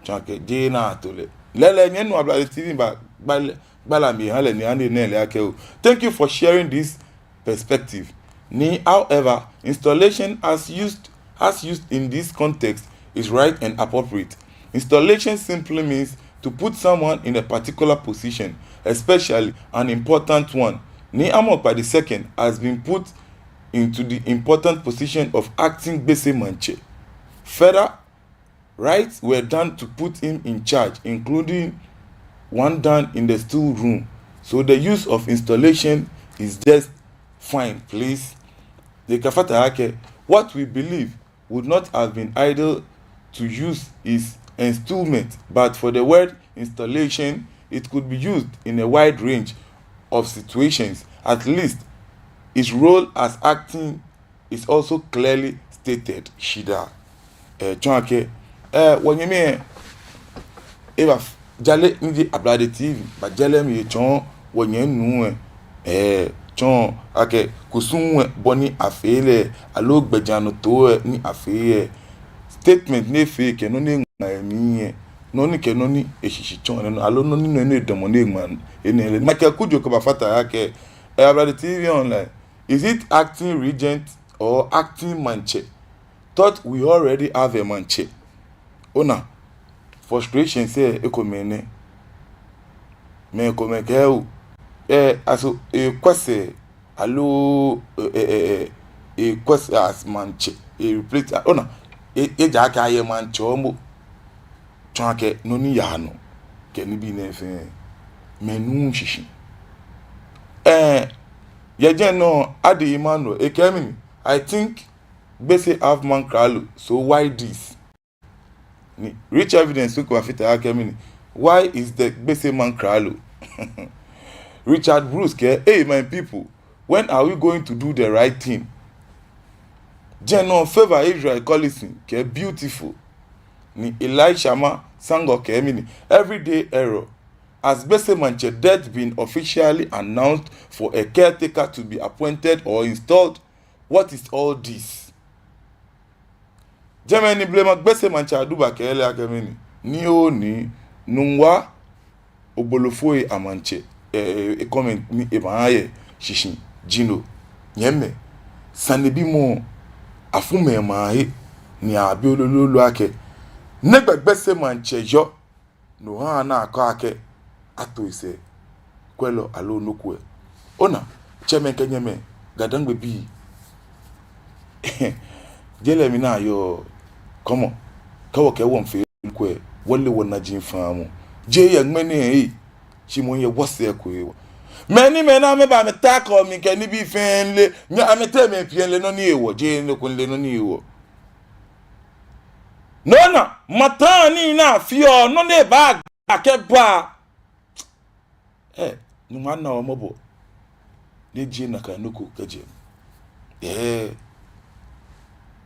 Tsɔɔ akɛ jeee ni ato lɛ. Lɛɛlɛŋ nyɛnu Ablade T V baagba lɛ, gbala mli eha lɛ ni ani nɛɛ lɛ akɛ oo, thank you for sharing this perspective. Ni, however, installation as used, as used in this context is right and appropriate. Installation simply means to put someone in a particular position, especially an important one. Nii Amookpa the second has been put into the important position of acting Gbese Maŋtsɛ. Further, rites were done to put him in charge, including one done in the stool room. So the use of installation is just fine, please. Ni ekɛfata he akɛ, what we believe would not have been ideal to use is enstoolment, but for the word installation, it could be used in a wide range of situations. At least, his role as acting is also clearly stated. Shidaa. Eh, tsɔɔ akɛ, eh, wɔnyɛmi lɛ, eba f-, jale ni ji Ablade T V, bajale mli etsɔɔ wɔnyɛmi nuu lɛ, eh, tsɔɔ akɛ kusum lɛ bɔ ni afee lɛ, aloo gbɛjianɔtoo lɛ ni afee lɛ, statement ni efee kɛ nɔ ni eŋma yɛ mli lɛ, nɔ ni kɛ nɔ ni eshishi tsɔ nɛ nɔ, aloo nɔ ni nɔ ni edamɔ ni eŋma enɛ lɛ. Michael Kudjoe kɛbafata he akɛ, eh, Abla T V online. Is it acting regent or acting maŋtsɛ? Thought we already have a maŋtsɛ. Ona, frustrations lɛ ekomɛi nɛ. Mɛi komɛi kɛɛ oo, eh, aso, eh, ekwɛ sɛɛ, aloo, eh, eh, eh, eh, ekwɛ sɛɛ as maŋtsɛ, e replace, ah, ona, e, ejaakɛ ayɛ maŋtsɛ momo. Tsɔɔ akɛ nɔ ni yaa nɔ kɛ nibii nɛɛ fɛɛ, mɛi nuuu shishi. Eh, yɛ jɛmɛ nɔ, Adi Emmanuel, ekɛɛ mɛni, I think Gbese have Mankralo, so why this? Ni Rich Evidence hu kɛbafata he akɛ mɛni, why is the Gbese Mankralo? Richard Bruce kɛɛ, hey, my people, when are we going to do the right thing? Jɛmɛ nɔ, Favour Israel Collison kɛɛ, beautiful. Ni Elisha Ma Sangor kɛɛ mɛni, everyday error. Has Gbese Maŋtsɛ death been officially announced for a caretaker to be appointed or installed? What is all this? Jɛmɛ ni blema Gbese Maŋtsɛ Aduba kɛɛ lɛ akɛ mɛni, nii oo nii, Nuŋua Obolofoi Amaŋtsɛ, eh, eh, comment ni eba yɛ shishi ji no. Nyɛmimɛi, sanebimɔ, afu mɛi amɛhe ni abi lolo akɛ, nɛgbɛ Gbese Maŋtsɛ yɔɔ, no ha ni akɛɔ akɛ ato esɛɛkwɛlɔ aloo nɔ ko lɛ. Ona, tsɛmɛi kɛ nyɛmɛi, Ga-Dangme bii. Je lɛ mli ni ayɔɔ, come on. Kɛ wɔkɛɛ wɔmiifee nɔ ko lɛ, wɔle wɔnaji faŋŋ. Jeee yɛ ŋmɛnɛ lɛ, shi moŋ yɛ wɔsɛɛ ko hewɔ. Mɛi ni, mɛi ni amɛba amɛtackle mi kɛ nibii fɛɛ, mile, nyɛ amɛteŋ mɛi pii, mile nɔ ni hewɔ, jeee nɔ ko, mile nɔ ni hewɔ. No ona, maŋ tani ni afeɔ nɔ ni ebaagba kɛba. Eh, Nyɔŋmɔ ana wɔ mɔbɔ. Ni ejie nakai nɔ ko kɛjɛ. Eh.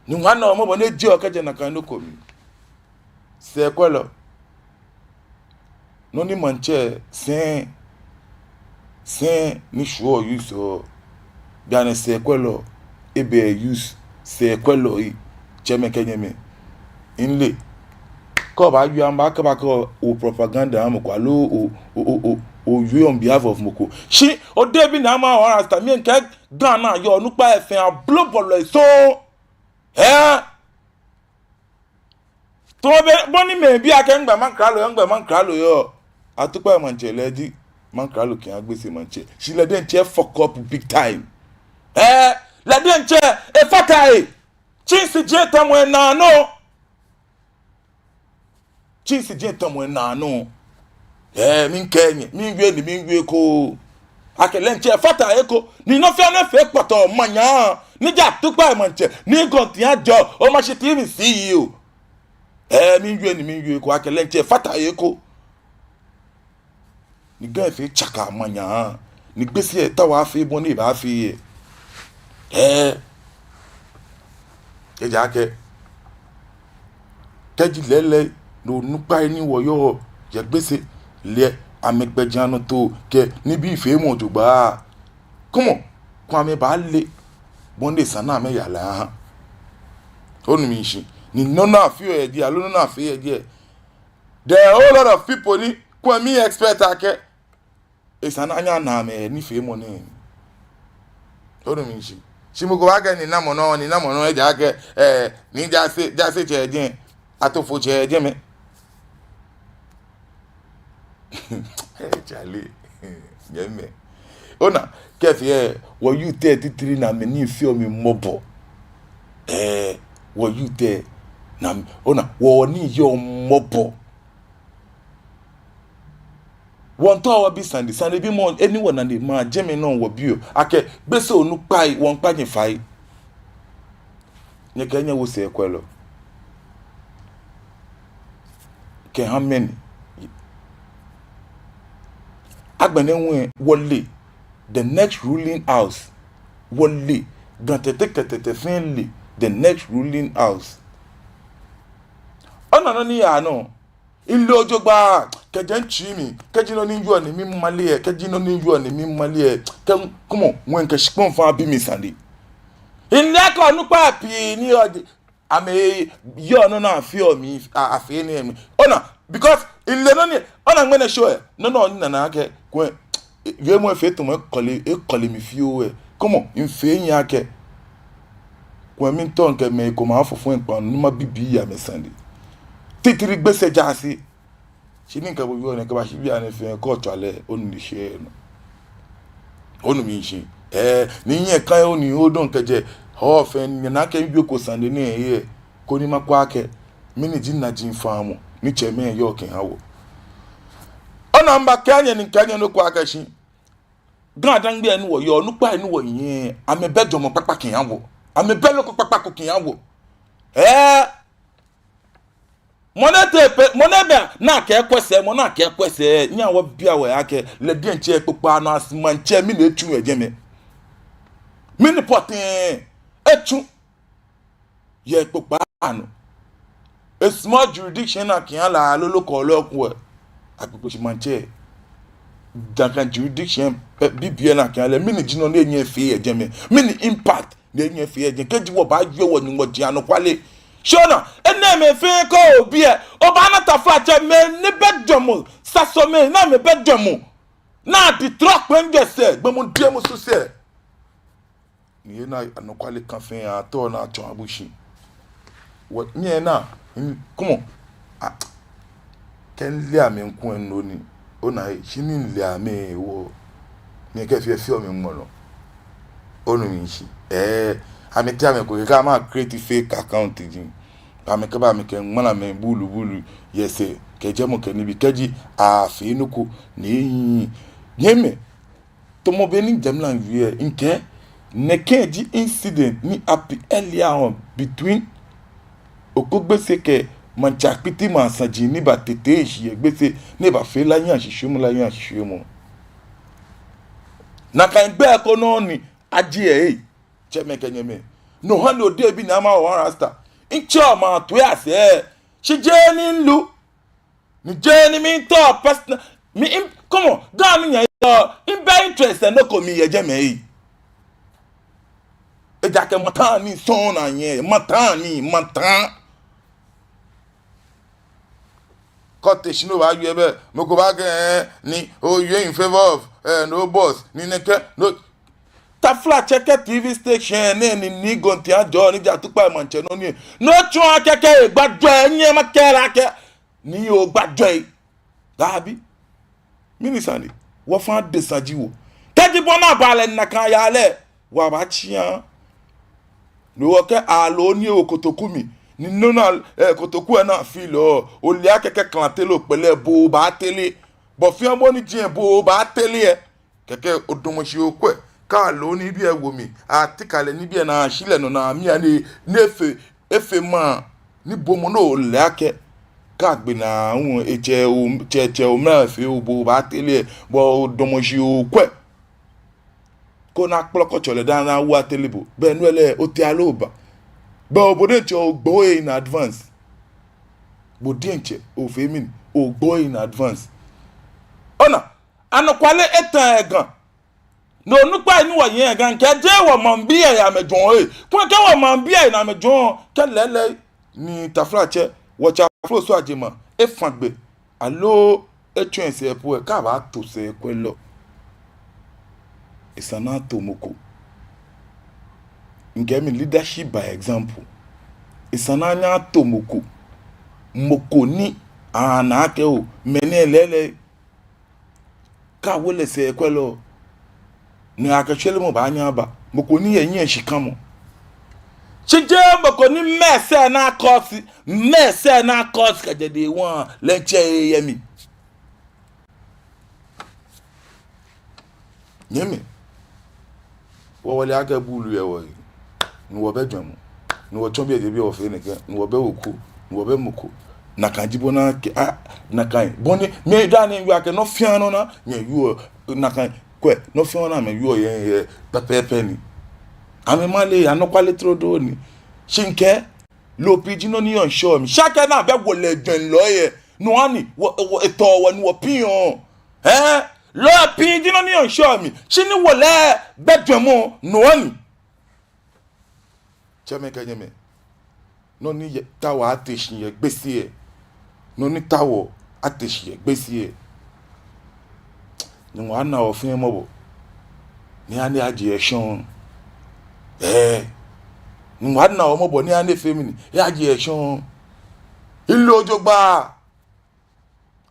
Nyɔŋmɔ ana wɔ mɔbɔ ni ejie wɔ kɛjɛ nakai nɔ ko mli. Sɛɛkwɛlɔ. Nɔ ni maŋtsɛ sɛi, sɛi ni shwɛɔ use ɔ, bianɛ sɛɛkwɛlɔ, ebɛ use sɛɛkwɛlɔi, tsɛmɛi kɛ nyɛmɛi. Mile. Kɛ obaawie, amɛbaakɛɛ bo akɛ o propaganda mɔ ko, aloo o, o, o, o, owie on behalf of mɔ ko. Shi odebi ni ama o understand, mikɛɛ Ghana yɔɔ onukpai fɛɛ ablɔbɔlɔi so. Eh? Tamɔ bɔ ni mɛi bi akɛ nɛgbɛ Mankralo yɔɔ, nɛgbɛ Mankralo yɔɔ. Atukpai maŋtsɛ lɛ ji Mankralo kɛha Gbese maŋtsɛ. Shi lɛ diɛŋtsɛ fuck up big time. Eh, lɛ diɛŋtsɛ efata he. Tsɛ esɛɛ jɛ tamɔ enaa nɔ. Tsɛ esɛɛ jɛ tamɔ enaa nɔ. Eh, mikɛɛ nyɛ, miwie nii, miwie eko. Akɛ lɛ diɛŋtsɛ efata he eko. Ni nɔ fɛɛ nɔ efee kpɔtɔɔ maŋ nyaa. Ni ja Atukpai maŋtsɛ, ni gɔnti ajɔ, o ma shi ti mi C E O. Eh, miwie nii, miwie eko. Akɛ lɛ diɛŋtsɛ efata he eko. Ni Ga efee tsaka maŋ nyaa. Ni Gbese lɛ etao afee bɔ ni ebaafee lɛ. Eh. Ejaakɛ kɛji lɛɛlɛŋ, no onukpai ni wɔyɔɔ yɛ Gbese lɛ, amɛgbɛjianɔtoo kɛ nibii feemɔ jogbaŋŋ. Come on, kwɛ amɛbaale bɔ ni esa ni amɛya lɛ aha. Onu mi shishi. Ni nɔ ni afeɔ yɛ jɛi, aloo nɔ ni afeɔ yɛ jɛi. There are a whole lot of people ni kwɛ mi-expect akɛ esa ni anyɛ ana amɛnifeemɔ nɛɛ. Onu mi shishi. Shi mɔ ko baakɛɛ ninamɔ nɔ, ninamɔ nɔ, ejaakɛ, eh, ni jaase, jaasetsɛ jɛi, atofotsɛ jɛmɛ. Eh, Charlie. Nyɛmimɛi. Ona, kɛ efee, eh, wɔ youth lɛ titri ni amɛnii feɔ mi mɔbɔ. Eh, wɔ youth lɛ, ni amɛ, ona, wɔnii yɔɔ mɔbɔ. Wɔmiitao wɔbi sane, sanebimɔ, eni wɔnane maŋ jɛmɛ nɔ wɔbiɔ. Akɛ, Gbese onukpai, wɔmiikpa nyɛ fai. Nyɛkɛ nyɛwo sɛɛkwɛlɔ. Kɛha mɛni? Agbɛnɛ hu lɛ, wɔle the next ruling house. Wɔle, Ga Tɛte kɛ Tɛtɛ fɛɛ le the next ruling house. Ona nɔ ni yaa nɔ. Mile jogbaŋŋ, kɛjɛ mitsui mli, kɛji nɔ ni miwieɔ ni mimale lɛ, kɛji nɔ ni miwieɔ ni mimale lɛ, kɛ, come on, ŋwɛi kɛ shikpɔŋ fɛɛ abi mi sane. Mile akɛ onukpai pii ni yɔɔ jɛi, amɛyɔɔ nɔ ni afeɔ mli, a- afeɔ nɛɛ mli. Ona, because mile nɔ ni, ona ŋmɛnɛ show lɛ, nɔ nɔ ni nana akɛ, kwɛ, yɛ mɔ efee tamɔ ekɔle, ekɔle mi fioo lɛ. Come on, mifee miyiŋ akɛ, kwɛ, miitao mikɛ mɛi komɛi afɔfɔ mikpa nɔ ni mabibii amɛsane. Titri Gbese jaase. Shi ni mikɛ bo wieɔ nɛɛ, kɛbashi bianɛ fɛɛ, kɛ otswa lɛ, onu ni eshɛ nɔ. Onu mishishi. Ɛɛ, ni nyɛkã yɛ onu odɔŋ kɛjɛ. Hɔ fɛɛ, nyɛna akɛ mibieko sane nɛɛ yɛ. Koni makwɛ akɛ, mɛni ji najiaŋ famɔ ni tsɛmɛi yɔɔ kɛha wɔ. Ona, mibakɛɛ nyɛ ni mikɛɛ nyɛ nɔ ko akɛ shi, GaDangme ni wɔyɔɔ, onukpai ni wɔyɛ, amɛbɛ jɔɔmɔ kpakpa kɛha wɔ. Amɛbɛ nɔ ko kpakpa ko kɛha wɔ. Ɛɛ, mɔ ni tee pɛ, mɔ ni bɛ ni akɛɛ kwɛsɛ, mɔ ni akɛɛ kwɛsɛ, nyɛhaa wɔbia wɔhe akɛ, lɛ diɛŋtsɛ ekpokpaa nɔ as maŋtsɛ, mɛni etsu yɛ jɛmɛ? Mɛni pɔtɛɛ etsu yɛ ekpokpaa nɔ? A small jurisdiction ni akɛha lɛ aloo loko loko lɛ, akpokpo shi maŋtsɛ. Nakai jurisdiction pɛ bibioo ni akɛha lɛ, mɛni ji nɔ ni enyɛ efee yɛ jɛmɛ? Mɛni impact ni enyɛ efee yɛ jɛmɛ? Kɛji wɔbaajie wɔ Nyɔŋmɔ ji anɔkwale. Shi ona, enɛɛmɛi fɛɛ kɛ obi lɛ, obaana taflatsɛ mɛi ni bɛ jɔɔmɔ, sasomɛi ni amɛbɛ jɔɔmɔ, ni adi trɔ kpɛŋ jɛ sɛɛ, gbɔmɔ diɛŋtsɛ musu sɛɛ. Ni yɛ naa anɔkwale kã fɛɛ, atɔ naa tsɔ abushi. Wɔ, nyɛ naa, n-, come on. Ah, kɛ mile amɛ ŋkwɛ nɔ ni, ona, shi ni mile amɛ hewɔ, mikɛ fɛɛ fɛɛ miŋmɔ nɔ. Onu mishishi. Ɛɛ, amɛtee amɛkɔ kɛkɛ amɛ create fake account ji. Amɛkɛba amɛkɛŋmala mɛi bulubulu yɛ sɛɛ, kɛ jɛmɔ kɛ nibii kɛji afee nɔ ko ni, nyɛmɛi. Tamɔ bɔ ni Jamila wie lɛ, mikɛɛ, nɛkɛ ji incident ni happen earlier on between Oko Gbese kɛ Maŋtsɛ Akpiti maŋ saji ni batete shi yɛ Gbese ni bafee la nya shishiumɔ, la nya shishiumɔ. Nakai gbɛ ko nɔ ni ajie lɛ, tsɛmɛi kɛ nyɛmɛi. No hewɔ ni odebi ni ama wɔ rasta. Mitsɛ oma toi asɛɛ. Shi jeee ni milu. Ni jeee ni miitao personal, mi, im-, come on, Ga ni nyɛyɔɔ, mibɛ interest yɛ nɔ ko mli yɛ jɛmɛ lɛ. Ejaakɛ maŋ taa nii sɔŋŋ ni anyɛ, maŋ taa nii, maŋ taa. Kɛ otee shi ni obaawie lɛ, mɔ ko baakɛɛ ni, oh, you in favor of, eh, no boss, ni nɛkɛ, no. Taflatsɛ, kɛ T V station nɛɛ ni, ni gɔnti ajɔ ni ja tukpa maŋtsɛ nɔ ni, no tsɔɔ akɛ kɛ egbajɔ lɛ, nyɛ makɛɛ lɛ akɛ ni ogbajɔ lɛ. Dabi. Mɛni sane? Wɔfã adesa ji wɔ. Kɛji bɔ ni aba lɛ nakai yaa lɛ, wɔbaatsia. No hewɔ kɛ aloo ni ewo kotoku mli, ni nɔ ni, eh, kotoku lɛ naa feel lɛ, ole akɛ kɛ klante loo kpɛlɛ bo obaatere. Bɔ fɛɛ bɔ ni ji lɛ bo obaatere lɛ. Kɛkɛ odamɔ shi okwɛ, kɛ aloo nibii lɛ wo mli, atika lɛ nibii lɛ naa, ashi lɛ nɔ naa, mia ni, ni efee, efee maŋ, ni bo moŋ no ole akɛ, kɛ agbe naa hu, etsɛ o, tsɛ, tsɛ omla fee o, bo obaatere lɛ, bo odamɔ shi okwɛ. Koni akplɔkɔ tsɔlɛ daa ni awo atere bo. Bɛ no lɛ, otee aloo oba. Bɛ bo diɛŋtsɛ ogbo he in advance. Bo diɛŋtsɛ ofee mɛni, ogbo he in advance. Ona, anɔkwale etã yɛ Ga. No onukpai ni wɔyɛ yɛ Ga, kɛji wɔmaŋbii lɛ amɛjwɛŋɔ lɛ, kwɛ kɛ wɔmaŋbii lɛ amɛjwɛŋɔ, kɛ lɛɛlɛŋ ni taflatsɛ, wɔtsɛ afro so ajɛ maŋ, efã gbɛ, aloo etsɔ esɛɛ po lɛ, kɛ abaato sɛɛkwɛlɔ, esa ni ato mɔ ko. Mikɛɛ mi leadership by example. Esa ni anyɛ ato mɔ ko. Mɔ ko ni ana akɛ oo, mɛnɛ lɛɛlɛŋ, kɛ awo lɛ sɛɛkwɛlɔ, ni akɛ shwelemɔ baanyɛ aba. Mɔ ko ni yɛ nyɛ shikamɔ. Shi jeee mɔ ko ni mɛɛ sɛɛ ni akɔɔse, mɛɛ sɛɛ ni akɔɔse kɛjɛ day one, lɛ etsɛ eyɛ mli. Nyɛmɛi, wɔ wɔle akɛ buulu yɛ wɔhe. Ni wɔbɛ jwɛŋmɔ. Ni wɔtsɔ biɛ je biɛ wɔfee nɛkɛ. Ni wɔbɛ weku. Ni wɔbɛ mɔ ko. Nakai ji bɔ ni akɛ, a, nakai. Bɔ ni, mɛi daa ni yɔɔ akɛ nɔ fɛɛ nɔ ni nyɛyɔɔ. Nakai. Kwɛ, nɔ fɛɛ nɔ ni amɛyɔɔ yɛ, yɛ, pɛpɛɛpɛ ni. Amɛmale, anɔkwale trodoo ni. Shi mikɛɛ, loo pii ji nɔ ni yɔɔ ŋshɔ mli. Shi akɛni abɛ wɔle jwɛŋlɔ yɛ. No hewɔ ni, wɔ, wɔ, etɔ wɔ ni wɔpiŋɔ. Ɛɛ, loo pii ji nɔ ni yɔɔ ŋshɔ mli. Shi ni wɔle bɛ jwɛŋmɔ, no hewɔ ni. Tsɛmɛi kɛ nyɛmɛi. nɔ ni yɛ, taoɔ ate shi yɛ Gbese lɛ. Nɔ ni taoɔ ate shi yɛ Gbese lɛ. Nyɔŋmɔ ana wɔ fɛɛ mɔbɔ, ni ani aje yɛ shɔŋŋ. Ɛɛ, Nyɔŋmɔ ana wɔ mɔbɔ, ni ani fee mɛni, eyaje yɛ shɔŋŋ. Ilo jogbaŋŋ.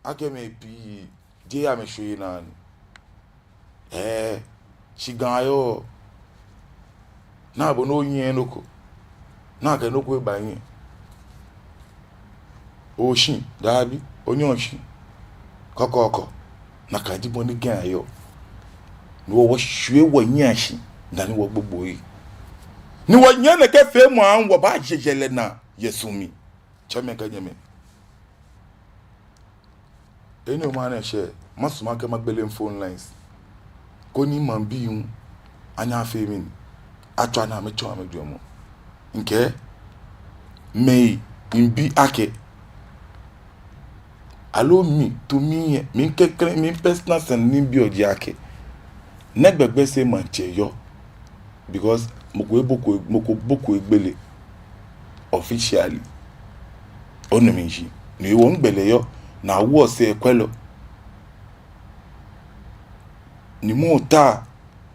Akɛ mɛi pii jeee amɛshwee naa ni. Ɛɛ, shi Ga yɔɔ. Naa bo ni onyiɛ nɔ ko. Naa akɛ nɔ ko eba nyiɛ. Oshi, dabi, onyɛ oshi. Kɔkɔɔkɔ. Nakai ji bɔ ni Ga yɔɔ. Ni wɔ wɔshwie wɔnyiɛ shi dani wɔgbogbo he. Ni wɔnyiɛ nɛkɛ feemɔ aahu wɔbaaje yɛlɛ naa yɛ su mli. Tsɛmɛi kɛ nyɛmɛi. Enɛ hewɔ ni mishɛ, masumɔ akɛ magbele phone lines. Koni maŋbii hu anyɛ afee mɛni, atswa ni amɛtsɔɔ amɛjwɛŋmɔ. Mikɛɛ, mɛi mibi akɛ, aloo mi, to mi lɛ, mi kɛkɛ, mi personal sane ni mibiɔ ji akɛ, nɛgbɛ Gbese maŋtsɛ yɔɔ? Because mɔ ko eboko, mɔ ko boko egbele officially. Onu mi shishi. No hewɔ migbele yɔɔ, ni awoɔ sɛɛ kwɛlɔ. Ni mɔ ta,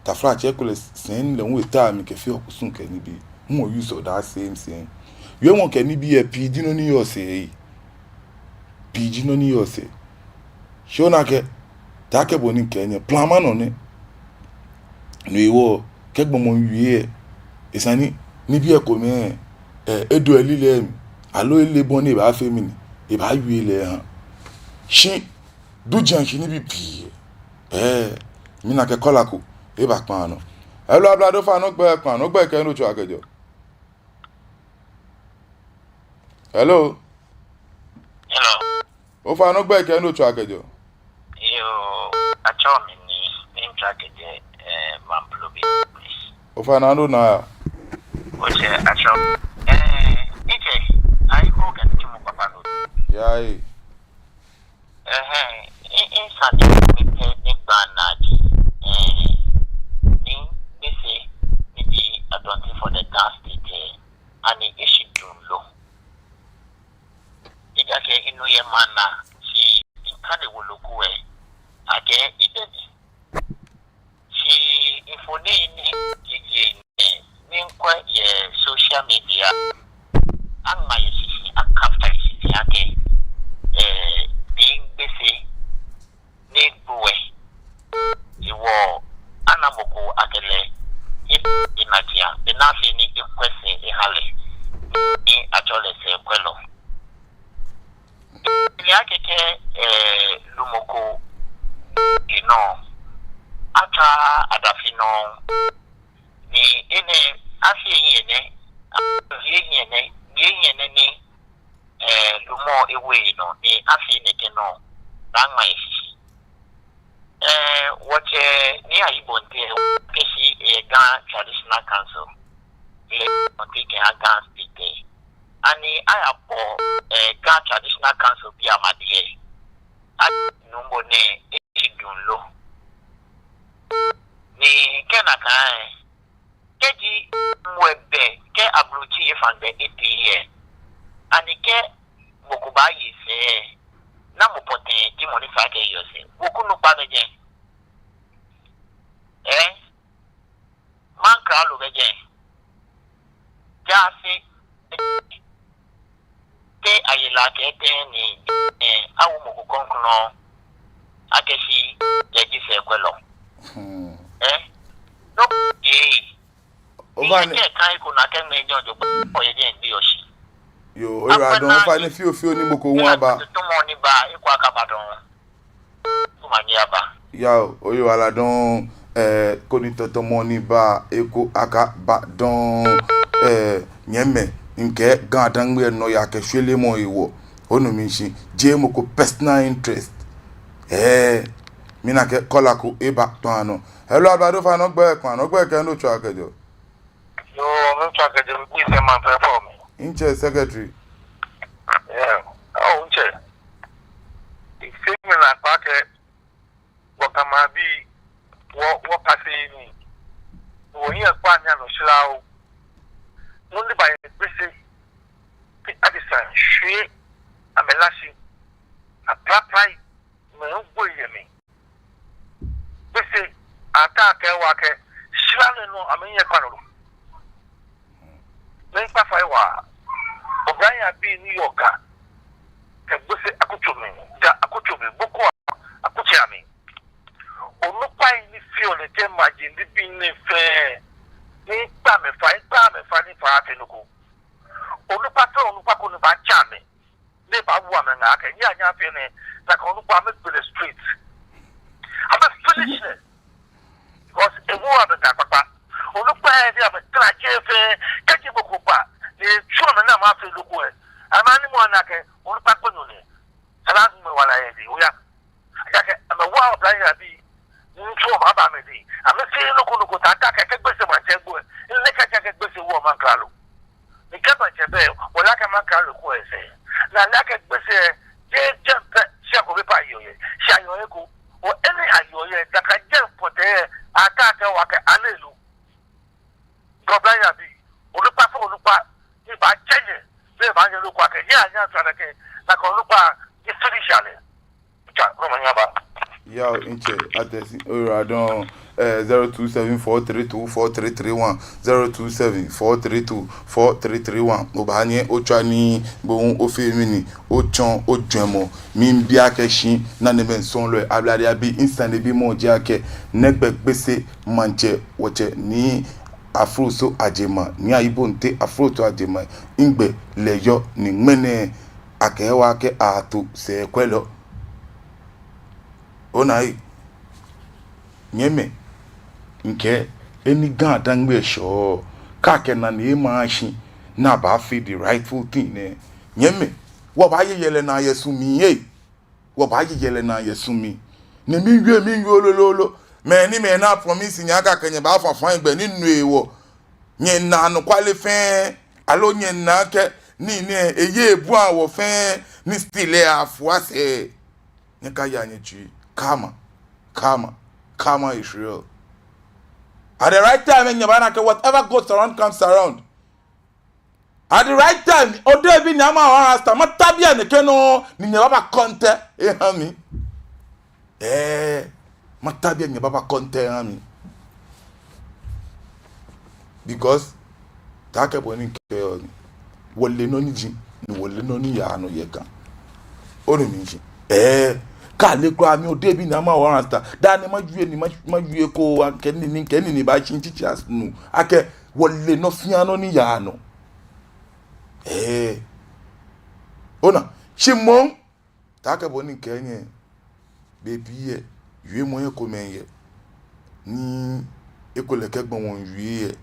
taflatsɛ ekolɛ sɛi lɛ hu eta mikɛfeɔ kusum kɛ nibii. Mɔ use-ɔ that same thing. Wiemɔ kɛ nibii lɛ pii ji nɔ ni yɔɔ sɛɛ. Pii ji nɔ ni yɔɔ sɛɛ. Shi ona akɛ, taakɛ bɔ ni mikɛɛ nyɛ, plan ma nɔ nɛ. No hewɔ, kɛ gbɔmɔ miiwie lɛ, esa ni, nibii lɛ komɛi, ɛɛ, edo elilɛi mli, aloo ele bɔ ni ebaafee mɛni, ebaawie lɛ eha. Shi, du jɛŋ shi nibii pii, ɛɛ, mina akɛ caller ko eba kpaa nɔ. Hello, ablade, ofainɛ ogbɛi, kpaa nɔ, ogbɛi kɛ he ni otsɛɔ kɛjɛɔ. Hello. Hello. Ofainɛ ogbɛi kɛ he ni otsɛɔ kɛjɛɔ. Yoo, atsɛɔ mi Nii, ni mitsɛɔ kɛjɛ, eh, Mamprobi. Ofainɛ, ano na ya. Otsɛ, atsɛɔ. Eh, nitsɛ, ayi ko kɛ nitsumɔ papa nɔ. Yai. Ɛhɛɛ, i, i sane ni mipɛ ni magba naa ji, eh, ni Gbese, ni ji Adonte for the Ga State, eh, ani eshi duŋ lo? Ejaakɛ minu yɛ maŋ naa, shi mikane wolo ko lɛ, akɛɛ edɛ ni. Shi mfoniri ni yeye nɛɛ, miikwɛ yɛ social media, aŋma yɛ shishi, akapta yɛ shishi akɛ, eh, be ni Gbese ni egbo lɛ, hewɔ ana mɔ ko akɛ lɛ, e, enajiaŋ, be ni afee ni ekwɛ sɛɛ eha lɛ, ni atsɛɔ lɛ sɛɛkwɛlɔ. Ele akɛ kɛ, eh, lumɔ ko, enɔ, atswa adafi nɔ, ni enɛ, afii enyɔ nɛ, afii enyɔ nɛ, enyɔ nɛ ni, eh, lumɔ ewo enɔ, ni afii nɛkɛ nɔ, ni aŋma yɛ shishi. Eh, wɔtsɛ Nii Ayi Bonte, kɛ shi, eh, Ga Traditional Council, eh, Bonte kɛ Ga State. Ani ayabɔ, eh, Ga Traditional Council bii amaniɛ? Ani nuumo nɛɛ eshi duŋ lo? Ni kɛ nakai, kɛji mɔ ko bɛ, kɛ ablotsiri efã gbɛ etee lɛ, ani kɛ mɔ ko baaye sɛɛ, namɔ pɔtɛɛ ji mɔ ni sa akɛ eyeɔ sɛɛ? Weku nukpa bɛ jɛi. Eh? Maŋkralo bɛ jɛi. Jaase. Te aye la kɛ tɛŋŋ ni, eh, awo mɔ ko krɔŋkrɔŋ akɛ shi lɛ ji sɛɛkwɛlɔ? Hmm. Eh? No, eh. Ofainɛ. Ni kɛ kan eko na kɛ mɛ jɔn jɔ, oyɛ jɛi gbi oshi. Yoo, oyiwaladɔŋŋ, ofainɛ fioo fioo ni mɔ ko hu aba. Tɔmɔ ni ba, eko akaba dɔŋŋ. Kuma ni aba. Yao, oyiwaladɔŋŋ, eh, koni tɔtɔmɔ ni ba, eko akaba dɔŋŋ, eh, nyɛmimɛi, mikɛɛ Ga-Dangme nɔyaa kɛ shwelemɔ hewɔ. Onu mi shishi, jeee mɔ ko personal interest. Eh, mina akɛ caller ko eba kpaa nɔ. Hello, ablade, ofainɛ ogbɛi, kpaa nɔ, ogbɛi kɛ he ni otsɛɔ kɛjɛɔ. Yoo, mitsɛɔ kɛjɛ Gbese maŋ fɛɛ fɔ mi. Ntsɛ secretary. Yeah. Oh, ntsɛ. Efee mi naakpɛɛ akɛ, wɔ Ga maŋbii, wɔ, wɔkase nii. Wɔhiɛ kpaa nyɛ nɔ shira o. Nɔ ni ba yɛ Gbese. Shwie amɛlashi. Apilapilai mɛi ugbo yɛ mli. Gbese ataa kɛ wa kɛ shila lɛ nɔ amɛnyɛ kpa nɔ lo. Mɛi kpa fai wa. Oblahii abii ni yɔɔ Ga kɛ Gbese akutso mli, Ga akutso mli, Boko akutsei amli. Onukpai ni feɔ lɛ jɛmɛ maji nibii nɛɛ fɛɛ, ni kpa amɛ fai, kpa amɛ fai ni fai afee nɔ ko. Onukpa fɛɛ onukpa ko ni baatsa amɛ, ni baawo amɛ ŋaa akɛ nyɛhaa nyɛfea nɛɛ, nakai onukpa amɛgbe lɛ straight. Amɛ finish lɛ. Because ewo amɛ ŋaa kpakpa. Onukpai ni amɛtara jɛi fɛɛ, kɛji mɔ ko ba ni etsu amɛ ni amɛfee nɔ ko lɛ, amɛnimɔ ana akɛ onukpa gbonyo ni. Ala ŋmɛ wala yɛ lɛ, oya. Ejaakɛ amɛwa oblahii abii. Ŋutsu amɛba amɛdɛŋ. Amɛfee nɔ ko nɔ ko taakɛ kɛ Gbese maŋtsɛ gbo lɛ, ele akɛ Gbese wo maŋ klalo. Ni kɛ maŋtsɛ bɛ, wɔle akɛ maŋ klalo ko esɛɛ. Ni ale akɛ Gbese, jeee jɛmɛ pɛ shia ko bɛ pɛ ayɔɔ yɛ. Shia ayɔɔ yɛ ko. Wɔ eni ayɔɔ yɛ, nakai jɛmɛ pɔtɛɛ, ataa kɛ wa kɛ ale lo. Oblahii abii, onukpa fɛɛ onukpa ni baatsɛ nyɛ, ni baanyɛ nɔ ko akɛ nyɛhaa nyɛfea nɛkɛ, nakai onukpa ni finish lɛ. Tsa, Roma nyaba. Yao, ntsɛ, atɛsi, oyiwaladɔŋŋ, eh, zero two seven four three two four three three one, zero two seven four three two four three three one. Obaanyɛ otswa ni bo hu ofee mɛni, otsɔɔ ojwɛŋmɔ. Miibi akɛ shi nanemɛi sɔɔlɔi, ablade abii, misanebimɔ ji akɛ, nɛgbɛ Gbese maŋtsɛ, wɔtsɛ Nii Afroso Adjemai, Nii Ayi Bonte Afroso Adjemai, nɛgbɛ lɛ yɔɔ ni ŋmɛnɛ akɛɛ wɔ akɛ ato sɛɛkwɛlɔ? Ona ei, nyɛmɛi, mikɛɛ, eni Ga-Dangme eshɔ, kɛ akɛ nane ema shi, ni abaafee the rightful thing nɛɛ. Nyɛmɛi, wɔbaaye yɛlɛ naa yɛ su mli ei. Wɔbaaye yɛlɛ naa yɛ su mli. Ni miwie, miwie lololo. Mɛi ni mɛi na promise nyɛ akɛ kɛ nyɛbaafã fã gbɛ ni nu ewo. Nyɛna anɔkwale fɛɛ. Aloo nyɛna akɛ nii nɛɛ eye ebua wɔ fɛɛ. Ni still lɛ afua sɛɛ. Nyɛkaya nyɛtsui. Karma. Karma. Karma is real. At the right time, nyɛbaana akɛ whatever goes around comes around. At the right time, Odehe-Nii Amaa Rasta, mata biɛ nɛkɛ nɔ, ni nyɛbaba kɔntɛ eha mi. Eh, mata biɛ nyɛbaba kɔntɛ eha mi. Because, taakɛ bɔ ni mikɛɛ lɛ, wɔle nɔ ni ji, ni wɔle nɔ ni yaa nɔ yɛ Ga. Onu mishishi? Eh, kɛ ale kwraa mi Odehe-Nii Amaa Rasta. Dani mawie ni ma, mawie ko akɛ nii ni, kɛ nii ni baashi tsitsi asunu. Akɛ, wɔle nɔ fɛɛ nɔ ni yaa nɔ. Eh. Ona, shi moŋ, taakɛ bɔ ni mikɛɛ nyɛ, bei pii lɛ, wiemɔi komɛi yɛ. Ni ekolɛ kɛ gbɔmɔ wie lɛ,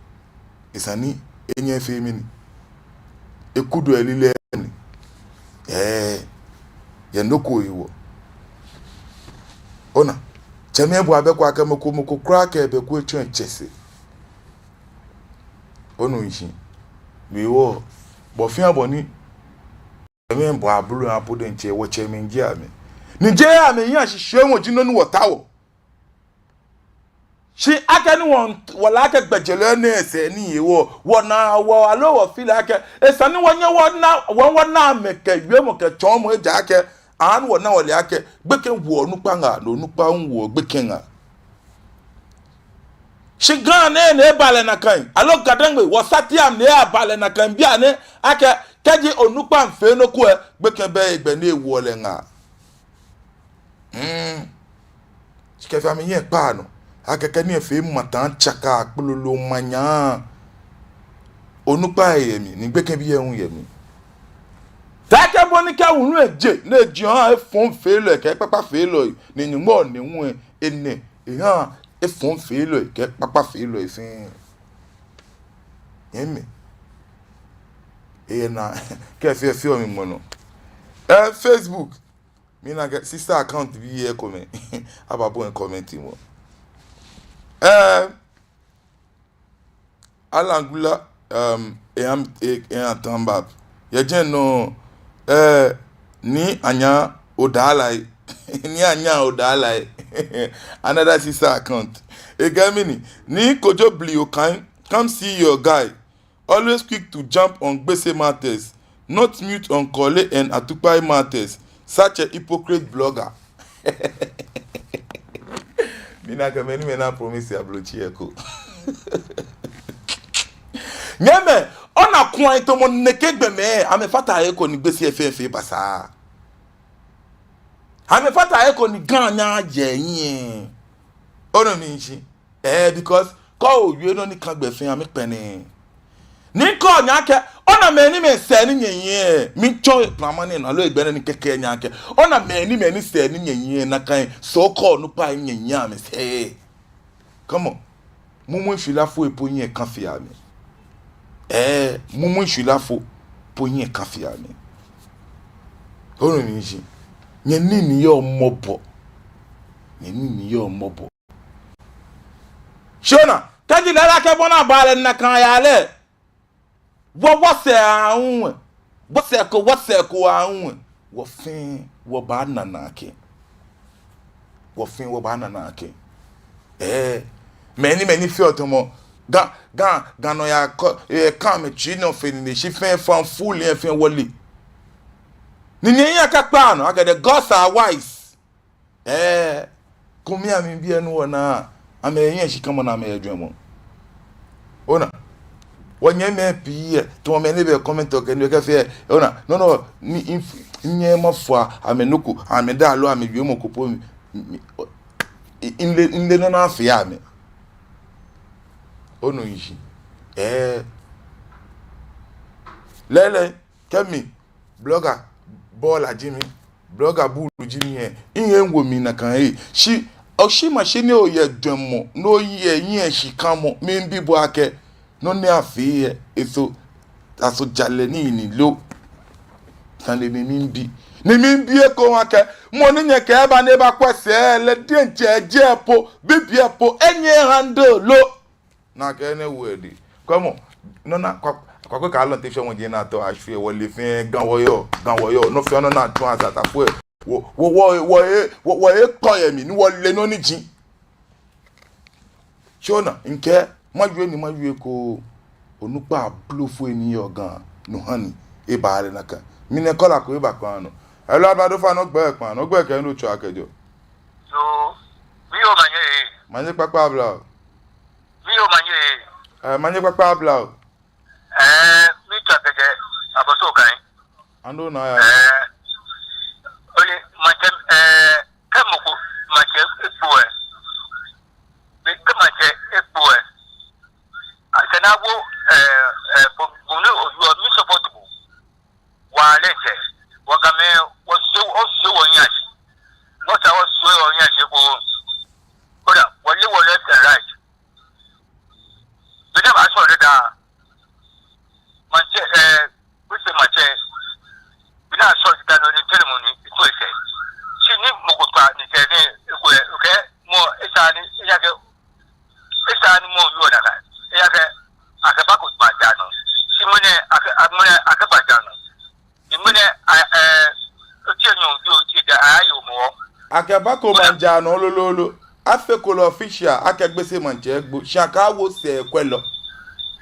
esa ni enyɛ efee mɛni? Ekudo elilɛi ni. Eh, yɛ nɔ ko hewɔ. Ona, tsɛmɛi bɔ abɛ ko akɛ mɔ ko, mɔ ko kwraa kɛ bɛ ko etsɔ etsɛ sɛɛ. Onu mishishi? Be wɔ, bɔ fɛɛ bɔ ni tsɛmɛi bɔ abulu apo diɛŋtsɛ, wɔtsɛmɛi ji amɛ. Ni jeee amɛhiɛ ashishiumɔ ji nɔ ni wɔtaoɔ. Shi akɛni wɔ, wɔle akɛ gbɛjianɔ nɛɛ sɛɛ ni hewɔ, wɔna wɔ aloo wɔfeel akɛ esa ni wɔnyɛ wɔna, wɔ, wɔna amɛ kɛ wiemɔ kɛ tsɔɔmɔ ejaakɛ, and wɔna wɔle akɛ gbekɛ woɔ onukpa ŋaa, ni onukpa hu woɔ gbekɛ ŋaa. Shi Ga nɛɛ ni eba lɛ nakai, aloo Ga-Dangme, wɔ Satiam ni eba lɛ nakai bianɛ, akɛ kɛji onukpa miifee nɔ ko lɛ, gbekɛ bɛ hegbɛ ni ewoɔ lɛ ŋaa. Hmm. Shi kɛfee amɛhiɛ kpaa nɔ. Akɛ kɛ nii efee mata tsaka kpololo manya. Onukpa yɛ mli, ni gbekɛbii hu yɛ mli. Taakɛ bɔ ni kɛ wulu eje, ni eji ha efɔŋfeelɔi kɛ ekpakpafeelɔi, ni Nyɔŋmɔ ni hu enɛ, eha efɔŋfeelɔi kɛ ekpakpafeelɔi fɛɛ. Nyɛmɛi. Eyɛ naa, kɛfee fee mi mɔ nɔ. Eh, Facebook. Mina akɛ sister account bii yɛ comment. Ababɔ comment mɔ. Eh, Alangula, um, e am, e, e am thumb up. Yɛ jɛmɛ nɔ, eh, Nii Anya Odalai. Nii Anya Odalai. Another sister account. Ekɛɛ mɛni, Nii Kojo Bliokan, come see your guy. Always quick to jump on Gbese matters. Not mute on Korle and Atukpai matters. Such a hypocrite blogger. Mina kɛ mɛni mɛni promise ablotsiri eko. Nyɛmɛi, ona kwraa tamɔ nɛkɛ gbɔmɛi, amɛfata he ko ni Gbese fɛɛ fee basaa. Amɛfata he ko ni Ga nyɛɛɛ yɛ hiɛ. Onu mishishi? Eh, because kɛ owie nɔ ni kã gbɛ fɛɛ amɛkpɛlɛɛɛ. Ni kɛ onyɛ akɛ, ona mɛi ni amɛsɛɛ ni nyɛnyiɛ, miitsɔ plama nɛɛ nɔ, aloo egbɛ nɛɛ ni kɛkɛ nyɛ akɛ, ona mɛi ni, mɛi ni sɛɛ ni nyɛnyiɛ, nakai so-called onukpai nyɛnyiɛ amɛsɛɛ. Come on. Mumui shwilafoi po nyɛkafea amɛ. Eh, mumui shwilafoi po nyɛkafea amɛ. Onu mishishi? Nyɛnii ni yɔɔ mɔbɔ. Nyɛnii ni yɔɔ mɔbɔ. Shi ona, kɛji lɛ lɛ kɛ bɔ ni abaa lɛ nakai yaa lɛ. Wɔ, wɔsɛɛ aahu ɛ. Wɔsɛɛ ko, wɔsɛɛ ko aahu ɛ. Wɔ fɛɛ, wɔbaana nakai. Wɔ fɛɛ, wɔbaana nakai. Eh, mɛni, mɛni fee otomɔ. Ga, Ga, Ga nɔyaa kɔ, eh, kã amɛtsui nɔ fɛɛ ni, ni shi fɛɛ fan full yɛ fɛɛ wɔle. Ni nyɛnyiɛ akakpa nɔ, akɛ the gods are wise. Eh, kumi amɛbii ɛ ni wɔna, amɛyɛ shikamɔ ni amɛyɛ jwɛŋmɔ. Ona, wɔnyɛmimɛi pii ɛ, tamɔ mɛi ni bɛ comment ɔ kɛ ni kɛ fɛɛ, ona, no, no, ni, in, nyɛmimɛi fɔɔ, amɛ nɔ ko, amɛdalɔ, amɛjwɛŋmɔ ko po, mi, mi, o, i, mile, mile nɔ ni afee amɛ. Onu mishishi? Eh. Lɛɛlɛŋ, kɛ mi, blogger, baller ji mi, blogger buulu ji mi ɛ, mihe miiwo mli nakai ɛ. Shi, oshi mashi ni oyɛ jwɛŋmɔ, ni oyɛ, oyɛ shikamɔ, miibi bo akɛ, nɔ ni afee ɛ, eso, aso jalɛ nii ni lo. Sane ni miibi. Ni miibi ekoŋŋ akɛ, mɔ ni nyɛkɛba ni ebakwɛ sɛɛ lɛ diɛŋtsɛ jɛ po, bibiɛ po, enyɛ handle lo. Nakai nɛ word. Kwɛmɔ, nɔ ni Kwa-, Kwaku Kalɔnte shwɛmɔ ji ni ato ashwie, wɔle fɛɛ Ga wɔyɔɔ, Ga wɔyɔɔ, nɔ fɛɛ nɔ ni atsu asatafo ɛ. Wɔ, wɔ, wɔ, wɔ, e, wɔ, wɔ, ekɔ yɛ mli, ni wɔle nɔ ni ji. Shi ona, mikɛɛ, mawie ni mawie ko, onukpa blofoi ni yɔɔ Ga, no hani, eba lɛ nakai. Mina caller ko eba kpaa nɔ. Hello, Agbado, ofainɛ ogbɛi kpaa nɔ, ogbɛi kɛ he ni otsɛɔ kɛjɛɔ. Yoo, mi yoo manye ee. Manye kpakpa abla o. Mi yoo manye ee. Eh, manye kpakpa abla o. Eh, miitswa kɛjɛ Abossey Okai. Ando na ya. Eh, ole, maŋtsɛ, eh, kɛ mɔ ko, maŋtsɛ ekpo ɛ. Be kɛ maŋtsɛ ekpo ɛ. Akɛ na wo, eh, eh, bo, bo ni oyɔɔ, mi support bo. Wa lɛ tɛ, wɔ Gamɛi, wɔsɛɛ, wɔsɛɛ wɔnyiɛ shi. Wɔta wɔsɛɛ wɔnyiɛ shi ko. Koda, wɔle wɔ left and right. Bɛ ni abaashɔ lɛ daa. Maŋtsɛ, eh, Gbese maŋtsɛ. Bɛ ni ashɔ lɛ daa nɔ ni tɛlɛ mɔ ni, ito esɛɛ. Shi ni mɔ ko kpa ni tɛ ni, eko ɛ, okɛɛ, mɔ, esa ni, eya kɛ, esa ni mɔ yɔɔ nakai. Eya kɛ, akɛbako maŋ jaa nɔ. Shi ŋmɛnɛ, akɛ, a, ŋmɛnɛ, akɛba jaa nɔ. Ni ŋmɛnɛ, a, eh, otie nyɔ, otie, otie, da, a, yoo mɔ. Akɛbako maŋ jaa nɔ lolo lolo. Afeko lɛ official, akɛ Gbese maŋtsɛ egbo. Shi akɛwo sɛɛkwɛlɔ.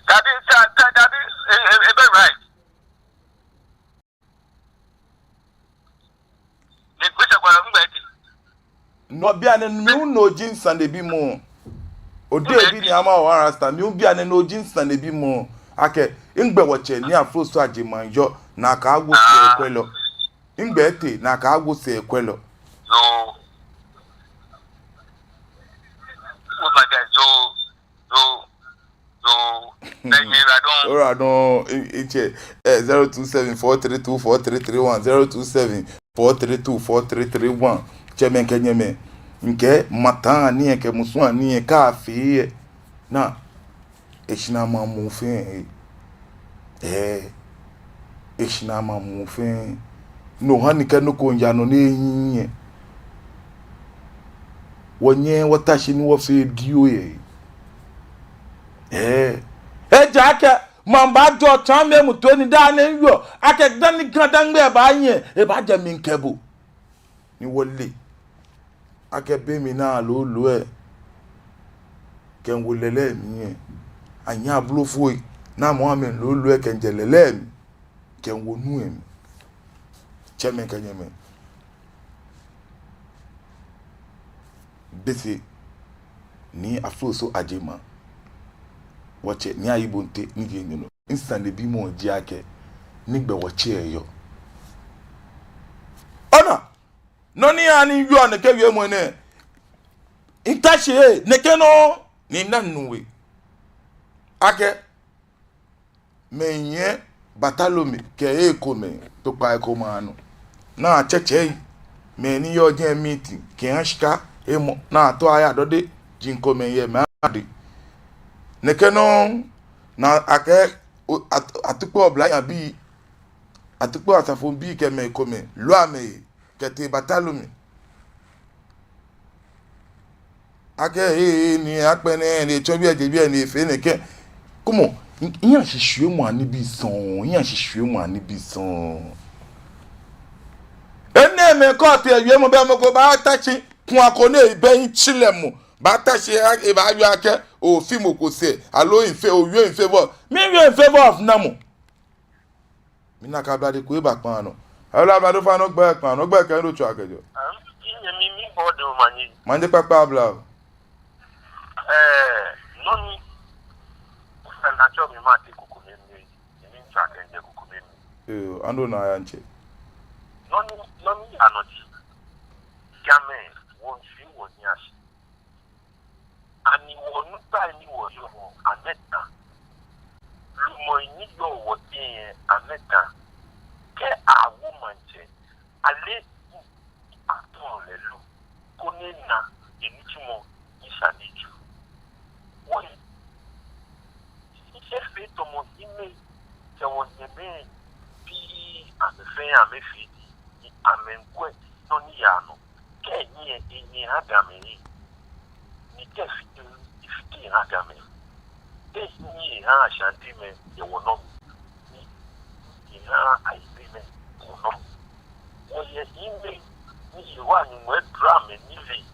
Dabi, da, da, dabi, e, e, ebɛ right. Ni Gbese kwɛlɔ, ŋgbɛ ete. No bianɛ, mi hu no ji misanebimɔ. Odehe bi ni ama wɔ rasta, mi hu bianɛ no ji misanebimɔ. Akɛ, ŋgbɛ wɔtsɛ Nii Afroso Adjei Manjo, ni akɛwo sɛɛkwɛlɔ. Ŋgbɛ ete, ni akɛwo sɛɛkwɛlɔ. Yoo. Oh my God, yoo. Yoo, yoo. Bɛ nyɛ ra dɔŋŋ. Ora dɔŋŋ, i, itsɛ, eh, zero two seven four three two four three three one, zero two seven four three two four three three one. Tsɛmɛi kɛ nyɛmɛi. Mikɛɛ, maŋ taa nii kɛ musu anii kɛ afee. Naa, eshinaa maŋ muu fɛɛ. Eh. Eshinaa maŋ muu fɛɛ. No hani kɛ nɔ ko miiya nɔ ni ehiii ɛ. Wɔnyɛɛɛ wɔta shi ni wɔfee dioo yɛ. Eh. Ejaakɛ, maŋ baajɔ tsaŋ mɛi mli toi ni daa nɛɛ miwieɔ. Akɛ dani Ga Dangme baanyɛ, ebaajɛ mi kɛ bo. Ni wɔle. Akɛ be mli ni alooloo ɛ kɛmiiwo lɛlɛ mli ɛ, anyiɛ ablofoi ni amɛwo amɛlooloo ɛ kɛmiijɛ lɛlɛ mli. kɛwo nu lɛ mli. Tsɛmɛi kɛ nyɛmɛi, Gbese Nii Afroso Adjei-Amaa, wɔtsɛ Nii Ayi Bonte ni ji enyɔ nɔ. Misanebimɔ ji akɛ, nɛgbɛ wɔtsɛ lɛ yɔɔ? Ona, nɔ ni ha ni miyɔɔ nɛkɛ wiemɔ nɛɛ, mita shi yɛ nɛkɛ nɔ ni mina nuu we akɛ, mɛi yɛ Bartholomew kɛ ekomɛi, tokpai komɛi anɔ. Ni atsɛtsɛ mɛi ni yɔɔ jɛi meeting kɛha shika, emɔ ni ato aya dɔde, ji komɛi yɛ mɛi adɛŋ. Nɛkɛ nɔ ni akɛ, o, at-, Atukpɔ oblahii abii, Atukpɔ asafobii kɛ mɛi komɛi loo amɛhe kɛtee Bartholomew. Akɛ, ee, ee, ni akpɛ nɛɛ, ni etsɔ biɛ, je biɛ, ni efee nɛkɛ. Kwɛmɔ, i-, iya shishiumɔ anibii sɔŋŋ, iya shishiumɔ anibii sɔŋŋ. Enɛɛmɛi kɛ otee wiemɔ, belɛ mɔ ko baata shi, kuu ko ni ebɛ ntsi lɛ mɔ baata shi, e, ebaayɔɔ akɛ, ofee mɔ ko sɛɛ, aloo in fa-, owie in favor. Miwie in favor of namɔ? Mina akɛ ablade ko eba kpaa nɔ. Hello, ablade, ofainɛ ogbɛi kpaa nɔ, ogbɛi kɛ he ni otsɛɔ kɛjɛɔ. Am, minyɛmi, mibɔ odɛŋ omanye. Manye kpakpa abla o. Ɛɛ, nɔ ni, ofainɛ atsɛɔ mi Martey Kokomemle, ni mitswa kɛjɛ Kokomemle. Yoo, ando na ya ntsɛ. Nɔ ni, nɔ ni yaa nɔ ji, Gamɛi, wɔmiifee wɔnii ashi. Ani wɔnukpai ni wɔyɔɔ, amɛda? Lumɛi ni yɔɔ wɔteŋ, amɛda? Kɛ awo maŋtsɛ, ale atɔ lɛ lo, koni ena enitsumɔ ni sa ni etsu? Wɔyi, efee tamɔ hiɛmɛi kɛ wɔnyɛmɛi bii, amɛ fɛɛ amɛfee nii, ni amɛmiikwɛ nɔ ni yaa nɔ. Kɛ ehiɛ, ehiɛ eha Gamɛi. Ni kɛ efite, efite eha Gamɛi. Kɛ ehiɛ eha Ashantimɛi yɛ wɔnɔ mli. Ni eha Ayigbenmɛi yɛ wɔnɔ mli. Wɔyɛ hiɛmɛi ni Yehowa Nyɔŋmɔ edara amɛ nilee.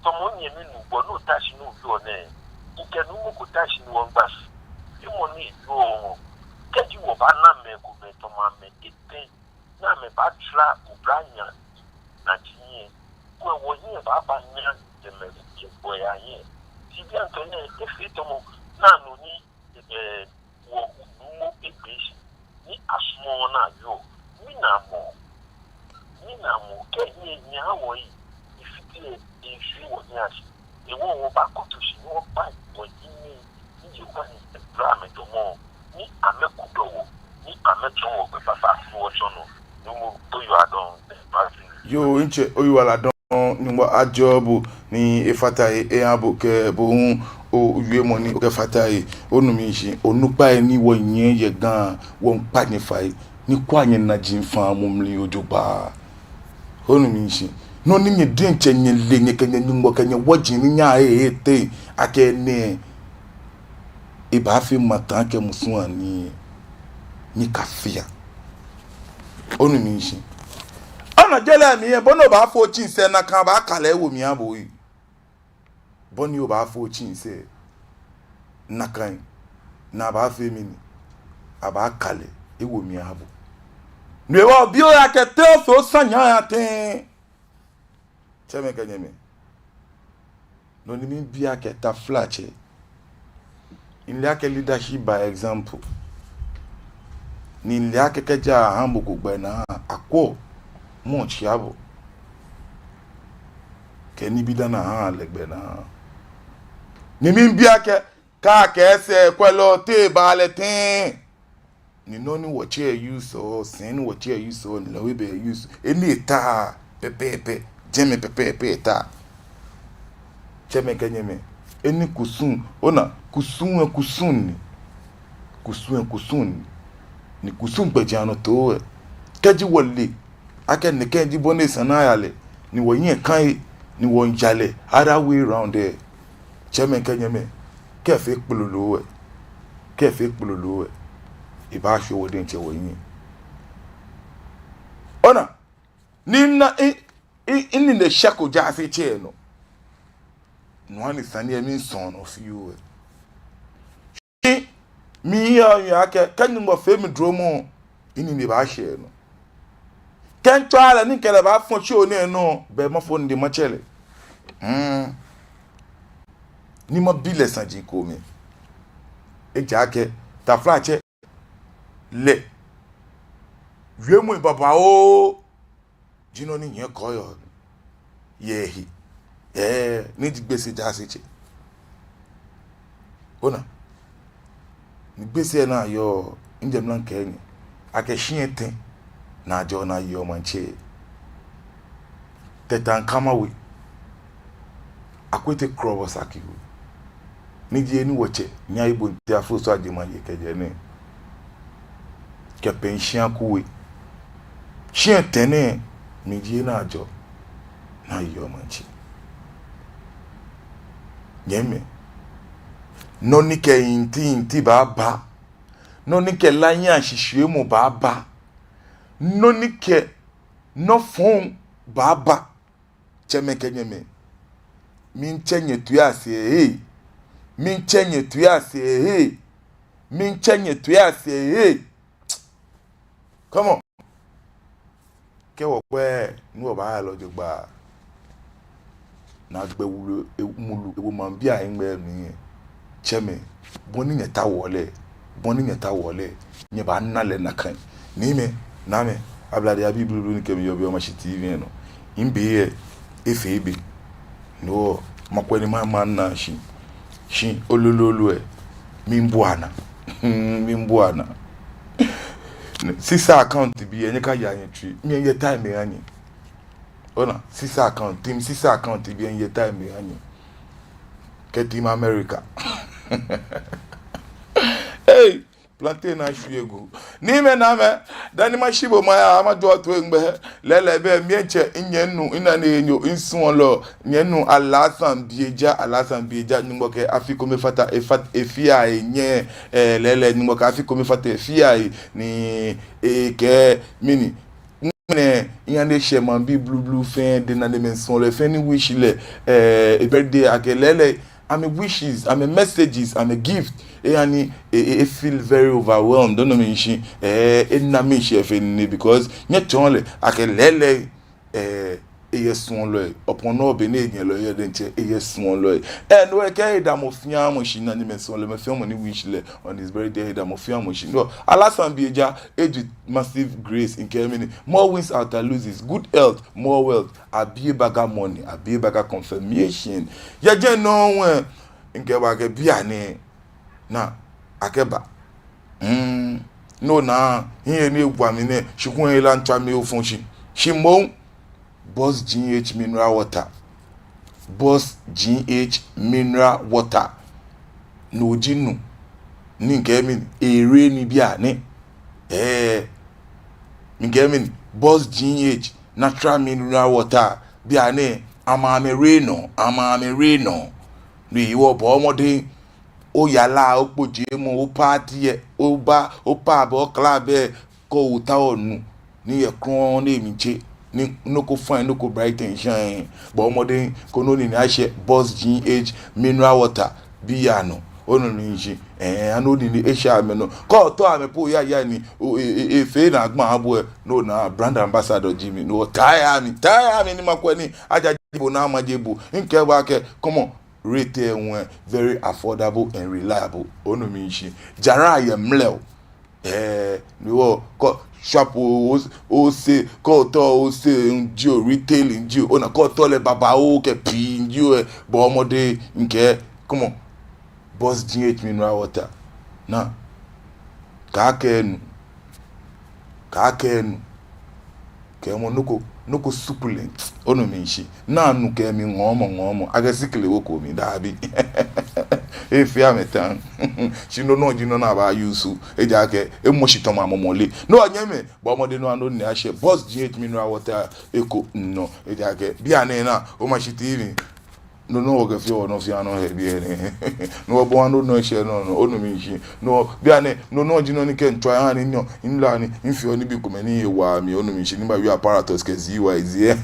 Tamɔ nyɛmi nuu, bɔ ni ota shi ni oyɔɔ nɛɛ, mikɛ nuu mɔ ko ta shi ni wɔmiigba shi. Emɔ ni eyɔɔ, kɛji wɔbaana mɛi komɛi tamɔ amɛ etɛ, ni amɛbatsara oblahii anɔ, naji nyiɛ, kwɛ wɔnyiɛ baaba nya jɛmɛ jɛgbɔ ya nyiɛ. Shi bianɛ nɛɛ, efee tamɔ naa nɔ ni, ɛɛ, wɔ nuumo egbe shi, ni asumɔɔ naa yɔɔ. Mina mɔ, mina mɔ, kɛ nyɛ, nyɛha wɔyi, efite, efee wɔnii ashi. Hewɔ wɔbaakoto shi ni wɔkpa wɔji ni, ni Yehowa ni ebla amɛ jɔɔmɔ, ni amɛkudɔ wɔ, ni amɛtsɔɔ wɔ gbɛ fafa ni wɔtsɔ nɔ. Nyɔŋmɔ oyiwaladɔŋŋ, ɛɛ, baafi. Yoo, ntsɛ, oyiwaladɔŋŋ, Nyɔŋmɔ ajɔɔ bo, ni efata he eha bo kɛ bo hu owiemɔ ni okɛfata he. Onu mi shishi, onukpai ni wɔyɛ yɛ Ga, wɔmiikpa nyɛ fai, ni kwraa nyɛna jeŋ faa mɔ mli jogbaŋŋ. Onu mi shishi. Nɔ ni nyɛ diɛŋtsɛ nyɛle, nyɛkɛ nyɛ-Nyɔŋmɔ kɛ nyɛwoji ni nyɛhe etee akɛ nɛɛ, ebaafee maŋ taŋ kɛ musu anii, nyɛkafea. Onu mi shishi. Ona jɛlɛ mli yɛ, bɔ ni obaafo otsii sɛɛ nakai abaakala ewo mli aha bo. Bɔ ni obaafo otsii sɛɛ nakai, ni abaafee mɛni? Abaakala ewo mli aha bo. No hewɔ obi oya kɛ te ofee osane aya tɛŋŋ. Tsɛmɛi kɛ nyɛmɛi, nɔ ni mibi akɛ taflatsɛ, mile akɛ leadership by example. Ni mile akɛ kɛji aha mɔ ko gbɛnaa, akwɛɔ mɔ tsi abɔ. Kɛ nibii dani aha lɛ gbɛnaa. Ni mibi akɛ, kɛ akɛ sɛɛkwɛlɔ tee ba lɛ tɛŋŋ. Ni nɔ ni wɔtsɛ use-ɔ, sɛi ni wɔtsɛ use-ɔ, ni lɛ hu ebɛ use. Enɛ eta pɛpɛɛpɛ, jɛmɛ pɛpɛɛpɛ eta. Tsɛmɛi kɛ nyɛmɛi, enɛ kusum, ona, kusum lɛ kusum ni. Kusum lɛ kusum ni. Ni kusum gbɛjianɔtoo lɛ, kɛji wɔle akɛ nɛkɛ ji bɔ ni esa ni aya lɛ, ni wɔhiɛ ka he, ni wɔmiiya lɛ other way round lɛ, tsɛmɛi kɛ nyɛmɛi, kɛ efee kplolo lɛ, kɛ efee kplolo lɛ, ebaashwie wɔ diɛŋtsɛ wɔhiɛ. Ona, ni na, i, i, i, ni nɛ shɛ ko ja afi tsɛ nɔ. No hewɔ ni sane lɛ miisɔn nɔ fioo lɛ. Shi miiya oya akɛ, kɛ Nyɔŋmɔ fee mi dromɔ, Enine baashɛ enɔ. Kɛ mitsɔɔ lɛ ni mikɛ lɛ baafɔ tso nɛɛ nɔ, belɛ mafo nine matsɛ lɛ. Hmm. Ni mabi lɛ saji komɛi. Ejaakɛ, taflatsɛ, lɛ wiemɔi babaoo ji nɔ ni nyɛkɔ yɔɔ yɛ ehe. Ɛɛ, ni ji Gbese jaasetsɛ. Ona, ni Gbese naa yɔɔ, mijɛ mra mikɛɛ nyɛ akɛ shia etɛ ni ajɔɔ ni ayeɔ maŋtsɛ. Tɛtaŋkama We, Akwete Krɔbɔ Saki We, ni ji he ni wɔtsɛ Nii Ayi Bonte Afo Osu Agyemang ye kɛjɛ nɛɛ, kɛ Pɛn Shiaku We. Shia etɛ nɛɛ mli ji he ni ajɔɔ ni ayeɔ maŋtsɛ. Nyɛmimɛi, nɔ ni kɛ yinti yinti baaba, nɔ ni kɛ la nyɛshishiumɔ baaba, nɔ ni kɛ nɔ fɔŋ baaba. Tsɛmɛi kɛ nyɛmɛi, miitsɛ nyɛ toi asɛɛ hei. Miitsɛ nyɛ toi asɛɛ hei. Miitsɛ nyɛ toi asɛɛ hei. Come on. Kɛ wɔkwɛ, ni wɔbaaya lɛ jogbaŋŋ. Naagbee wulu, e, mulu, ewo maŋbii ahiŋmɛi mli. Tsɛmɛi, bɔ ni nyɛtaoɔ lɛ, bɔ ni nyɛtaoɔ lɛ, nyɛbaana lɛ nakai. Niimɛi, Naamɛi, Ablade abii blublu ni kɛ mi yɔɔ biɛ Omashi T V lɛ nɔ, mibe lɛ, efee be. No, makwɛ ni ma, mana shi. Shi olololo lɛ, miibua naa. Miibua naa. Sisa account bii lɛ, nyɛkaya nyɛtsui. Miiye time lɛ nyɛ. Ona, sisa account, team sisa account bii lɛ, miiye time lɛ nyɛ. Kɛ team America. Hey, plantain naa shwie gu. Niimɛi, Naamɛi, dani mashi bo maya, majɔɔ toi ŋmɛnɛ. Lɛɛlɛŋ, be mli lɛ, minyɛmi nuu, minane nyo, misuɔlɔ, nyɛmi nuu Alasan Bieja, Alasan Bieja, Nyɔŋmɔ kɛ afi kome fata, efat, efia enyɛ, eh, lɛɛlɛŋ, Nyɔŋmɔ kɛ afi kome fata, efia e, ni, ekɛɛ, mɛni, ŋmɛnɛ, miyana eshɛ maŋbii blublu fɛɛ, dena ni amɛsuɔlɔi fɛɛ ni wish lɛ, eh, e birthday akɛ lɛɛlɛŋ, amɛ wishes, amɛ messages, amɛ gift. Eha ni e, e, e feel very overwhelmed. Don't know me shi. Eh, ena mishi efee nii because nyɛtsɔɔ lɛ akɛ lɛɛlɛŋ, eh, eyɛ suɔlɔi. Upon all, be ni enyɛlɔi yɛ diɛŋtsɛ, eyɛ suɔlɔi. Eh, no ekɛ edamɔ fɛɛ mɔ shi, ena ni amɛsuɔlɔi, mɛi fɛɛ mɔ ni wish lɛ on his birthday, edamɔ fɛɛ mɔ shi. No, Alasan Bieja, age with massive grace, mikɛɛ mɛni, more wins, outer loses, good health, more wealth, abiebaga money, abiebaga confirmation. Yɛ jɛmɛ nɔŋŋ, mikɛɛ bo akɛ bianɛ, naa, akɛba. Mm, no naa, hiɛ ni ewa mi nɛɛ, shi kulɛ ela miitswa mi ofɔŋ shi. Shi moŋ, Boss G H mineral water. Boss G H mineral water. No ji nu. Ni mikɛɛ mɛni, ere ni bianɛ. Eh, mikɛɛ mɛni, Boss G H natural mineral water. Bianɛ, amɛ amɛre nɔ, amɛ amɛre nɔ. No hewɔ bɔɔ mɔdɛŋ, oya la, okpojee mɔ, o party lɛ, oba, o pub, o club lɛ, kɛ otaoɔ nu ni yɛ krɔŋŋ ni emli tse, ni nɔ ko fine, nɔ ko bright and shine. Bɔɔ mɔdɛŋ koni onine ashɛ Boss G H mineral water bianɛ. Onu mi shishi? Eh, ha ni onine ashɛ amɛnɔ. Kɛ otao amɛ po yayai ni, o, e, e, efee naagba aha bo lɛ, no naa brand ambassador ji mi. No, tag mi, tag mi ni makwɛ ni ajaje bo ni amaje bo. Mikɛɛ bo akɛ, come on, rate lɛ hu lɛ, very affordable and reliable. Onu mi shishi? Jara yɛ mlɛo. Eh, ni wɔ, kɛ shop o, o, ose, kɛ otao ose jio, retail jio, ona, kɛ otao lɛ babaoo kɛ pii jio lɛ, bɔɔ mɔdɛŋ, mikɛɛ, come on. Boss G H mineral water. Naa, kaakɛɛ nu. Kaakɛɛ nu. Kɛɛmɔ nɔ ko, nɔ ko succulent. Onu mi shishi? Naa nu kɛ mli ŋɔɔmɔ ŋɔɔmɔ. Akɛ sikli woko mli, daabi. Efee amɛ taŋ. Shi no nɔŋŋ ji nɔ ni abaa-use. Ejaakɛ emɔ shi tamɔ amɔmɔle. No, nyɛmimɛi, bɔɔ mɔdɛŋ ni onine ashɛ Boss G H mineral water eko nɔ. Ejaakɛ bianɛ naa, Omashi T V. no nɔŋŋ wɔkɛfeɔ wɔnɔ fɛɛ nɔ yɛ biɛ nɛɛ. No wɔbɔɔ nɔ nɔ eshɛ nɔ nɔ, onu mishishi. No bianɛ, no nɔŋŋ ji nɔ ni kɛ mitswa ha ni nyɔ, mila ni, mifeɔ nibii komɛi ni ewa mi, onu mishishi, ni mawie apparatus kɛ Z Y Z.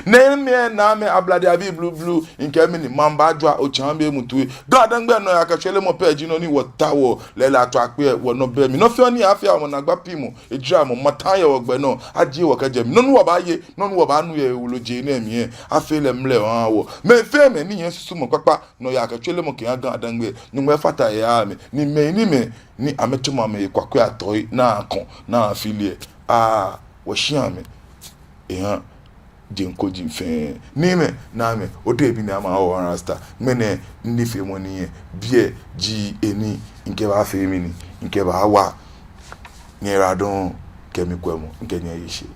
Nɛɛmɛi, naamɛi, ablade abii blublu, mikɛɛ mɛni, mɛɛba ajwa, otsiaŋ be mutue. GaDangme nɔyaa kɛ shwelemɔ pɛ ji nɔ ni wɔtaoɔ, lɛɛlɛŋ atswa kpe wɔnɔ bɛ mli. Nɔ fɛɛ nɔ ni afee amɔ naagba piimɔ, ejaramɔ, mataŋ yɛ wɔgbɛ nɔ, ajie wɔ kɛjɛ mli. Nɔ ni wɔbaaye, nɔ ni wɔbaanu yɛ wolojee nɛɛ mli lɛ, afee lɛ mlɛo aha wɔ. Mɛi fɛɛ mɛi ni yɛ susumɔ kpakpa, nɔyaa kɛ shwelemɔ kɛha GaDangme, Nyɔŋmɔ afata he aha amɛ. Ni mɛi ni mɛi ni amɛtsɔmɔ amɛhe kwakwɛ atɔi, naa kɔŋ, naa fili lɛ, aa, wɔshi amɛ. Eha jeŋ koji fɛɛ. Niimɛi, naamɛi, odehe bi ni ama wɔ Rasta. Ŋmɛnɛ, nifeemɔ ni yɛ biɛ ji he ni mikɛbaafee mɛni, mikɛbaawa nyɛyiwaladɔŋŋ kɛ mikwɛmɔ, mikɛ nyɛ aye shi.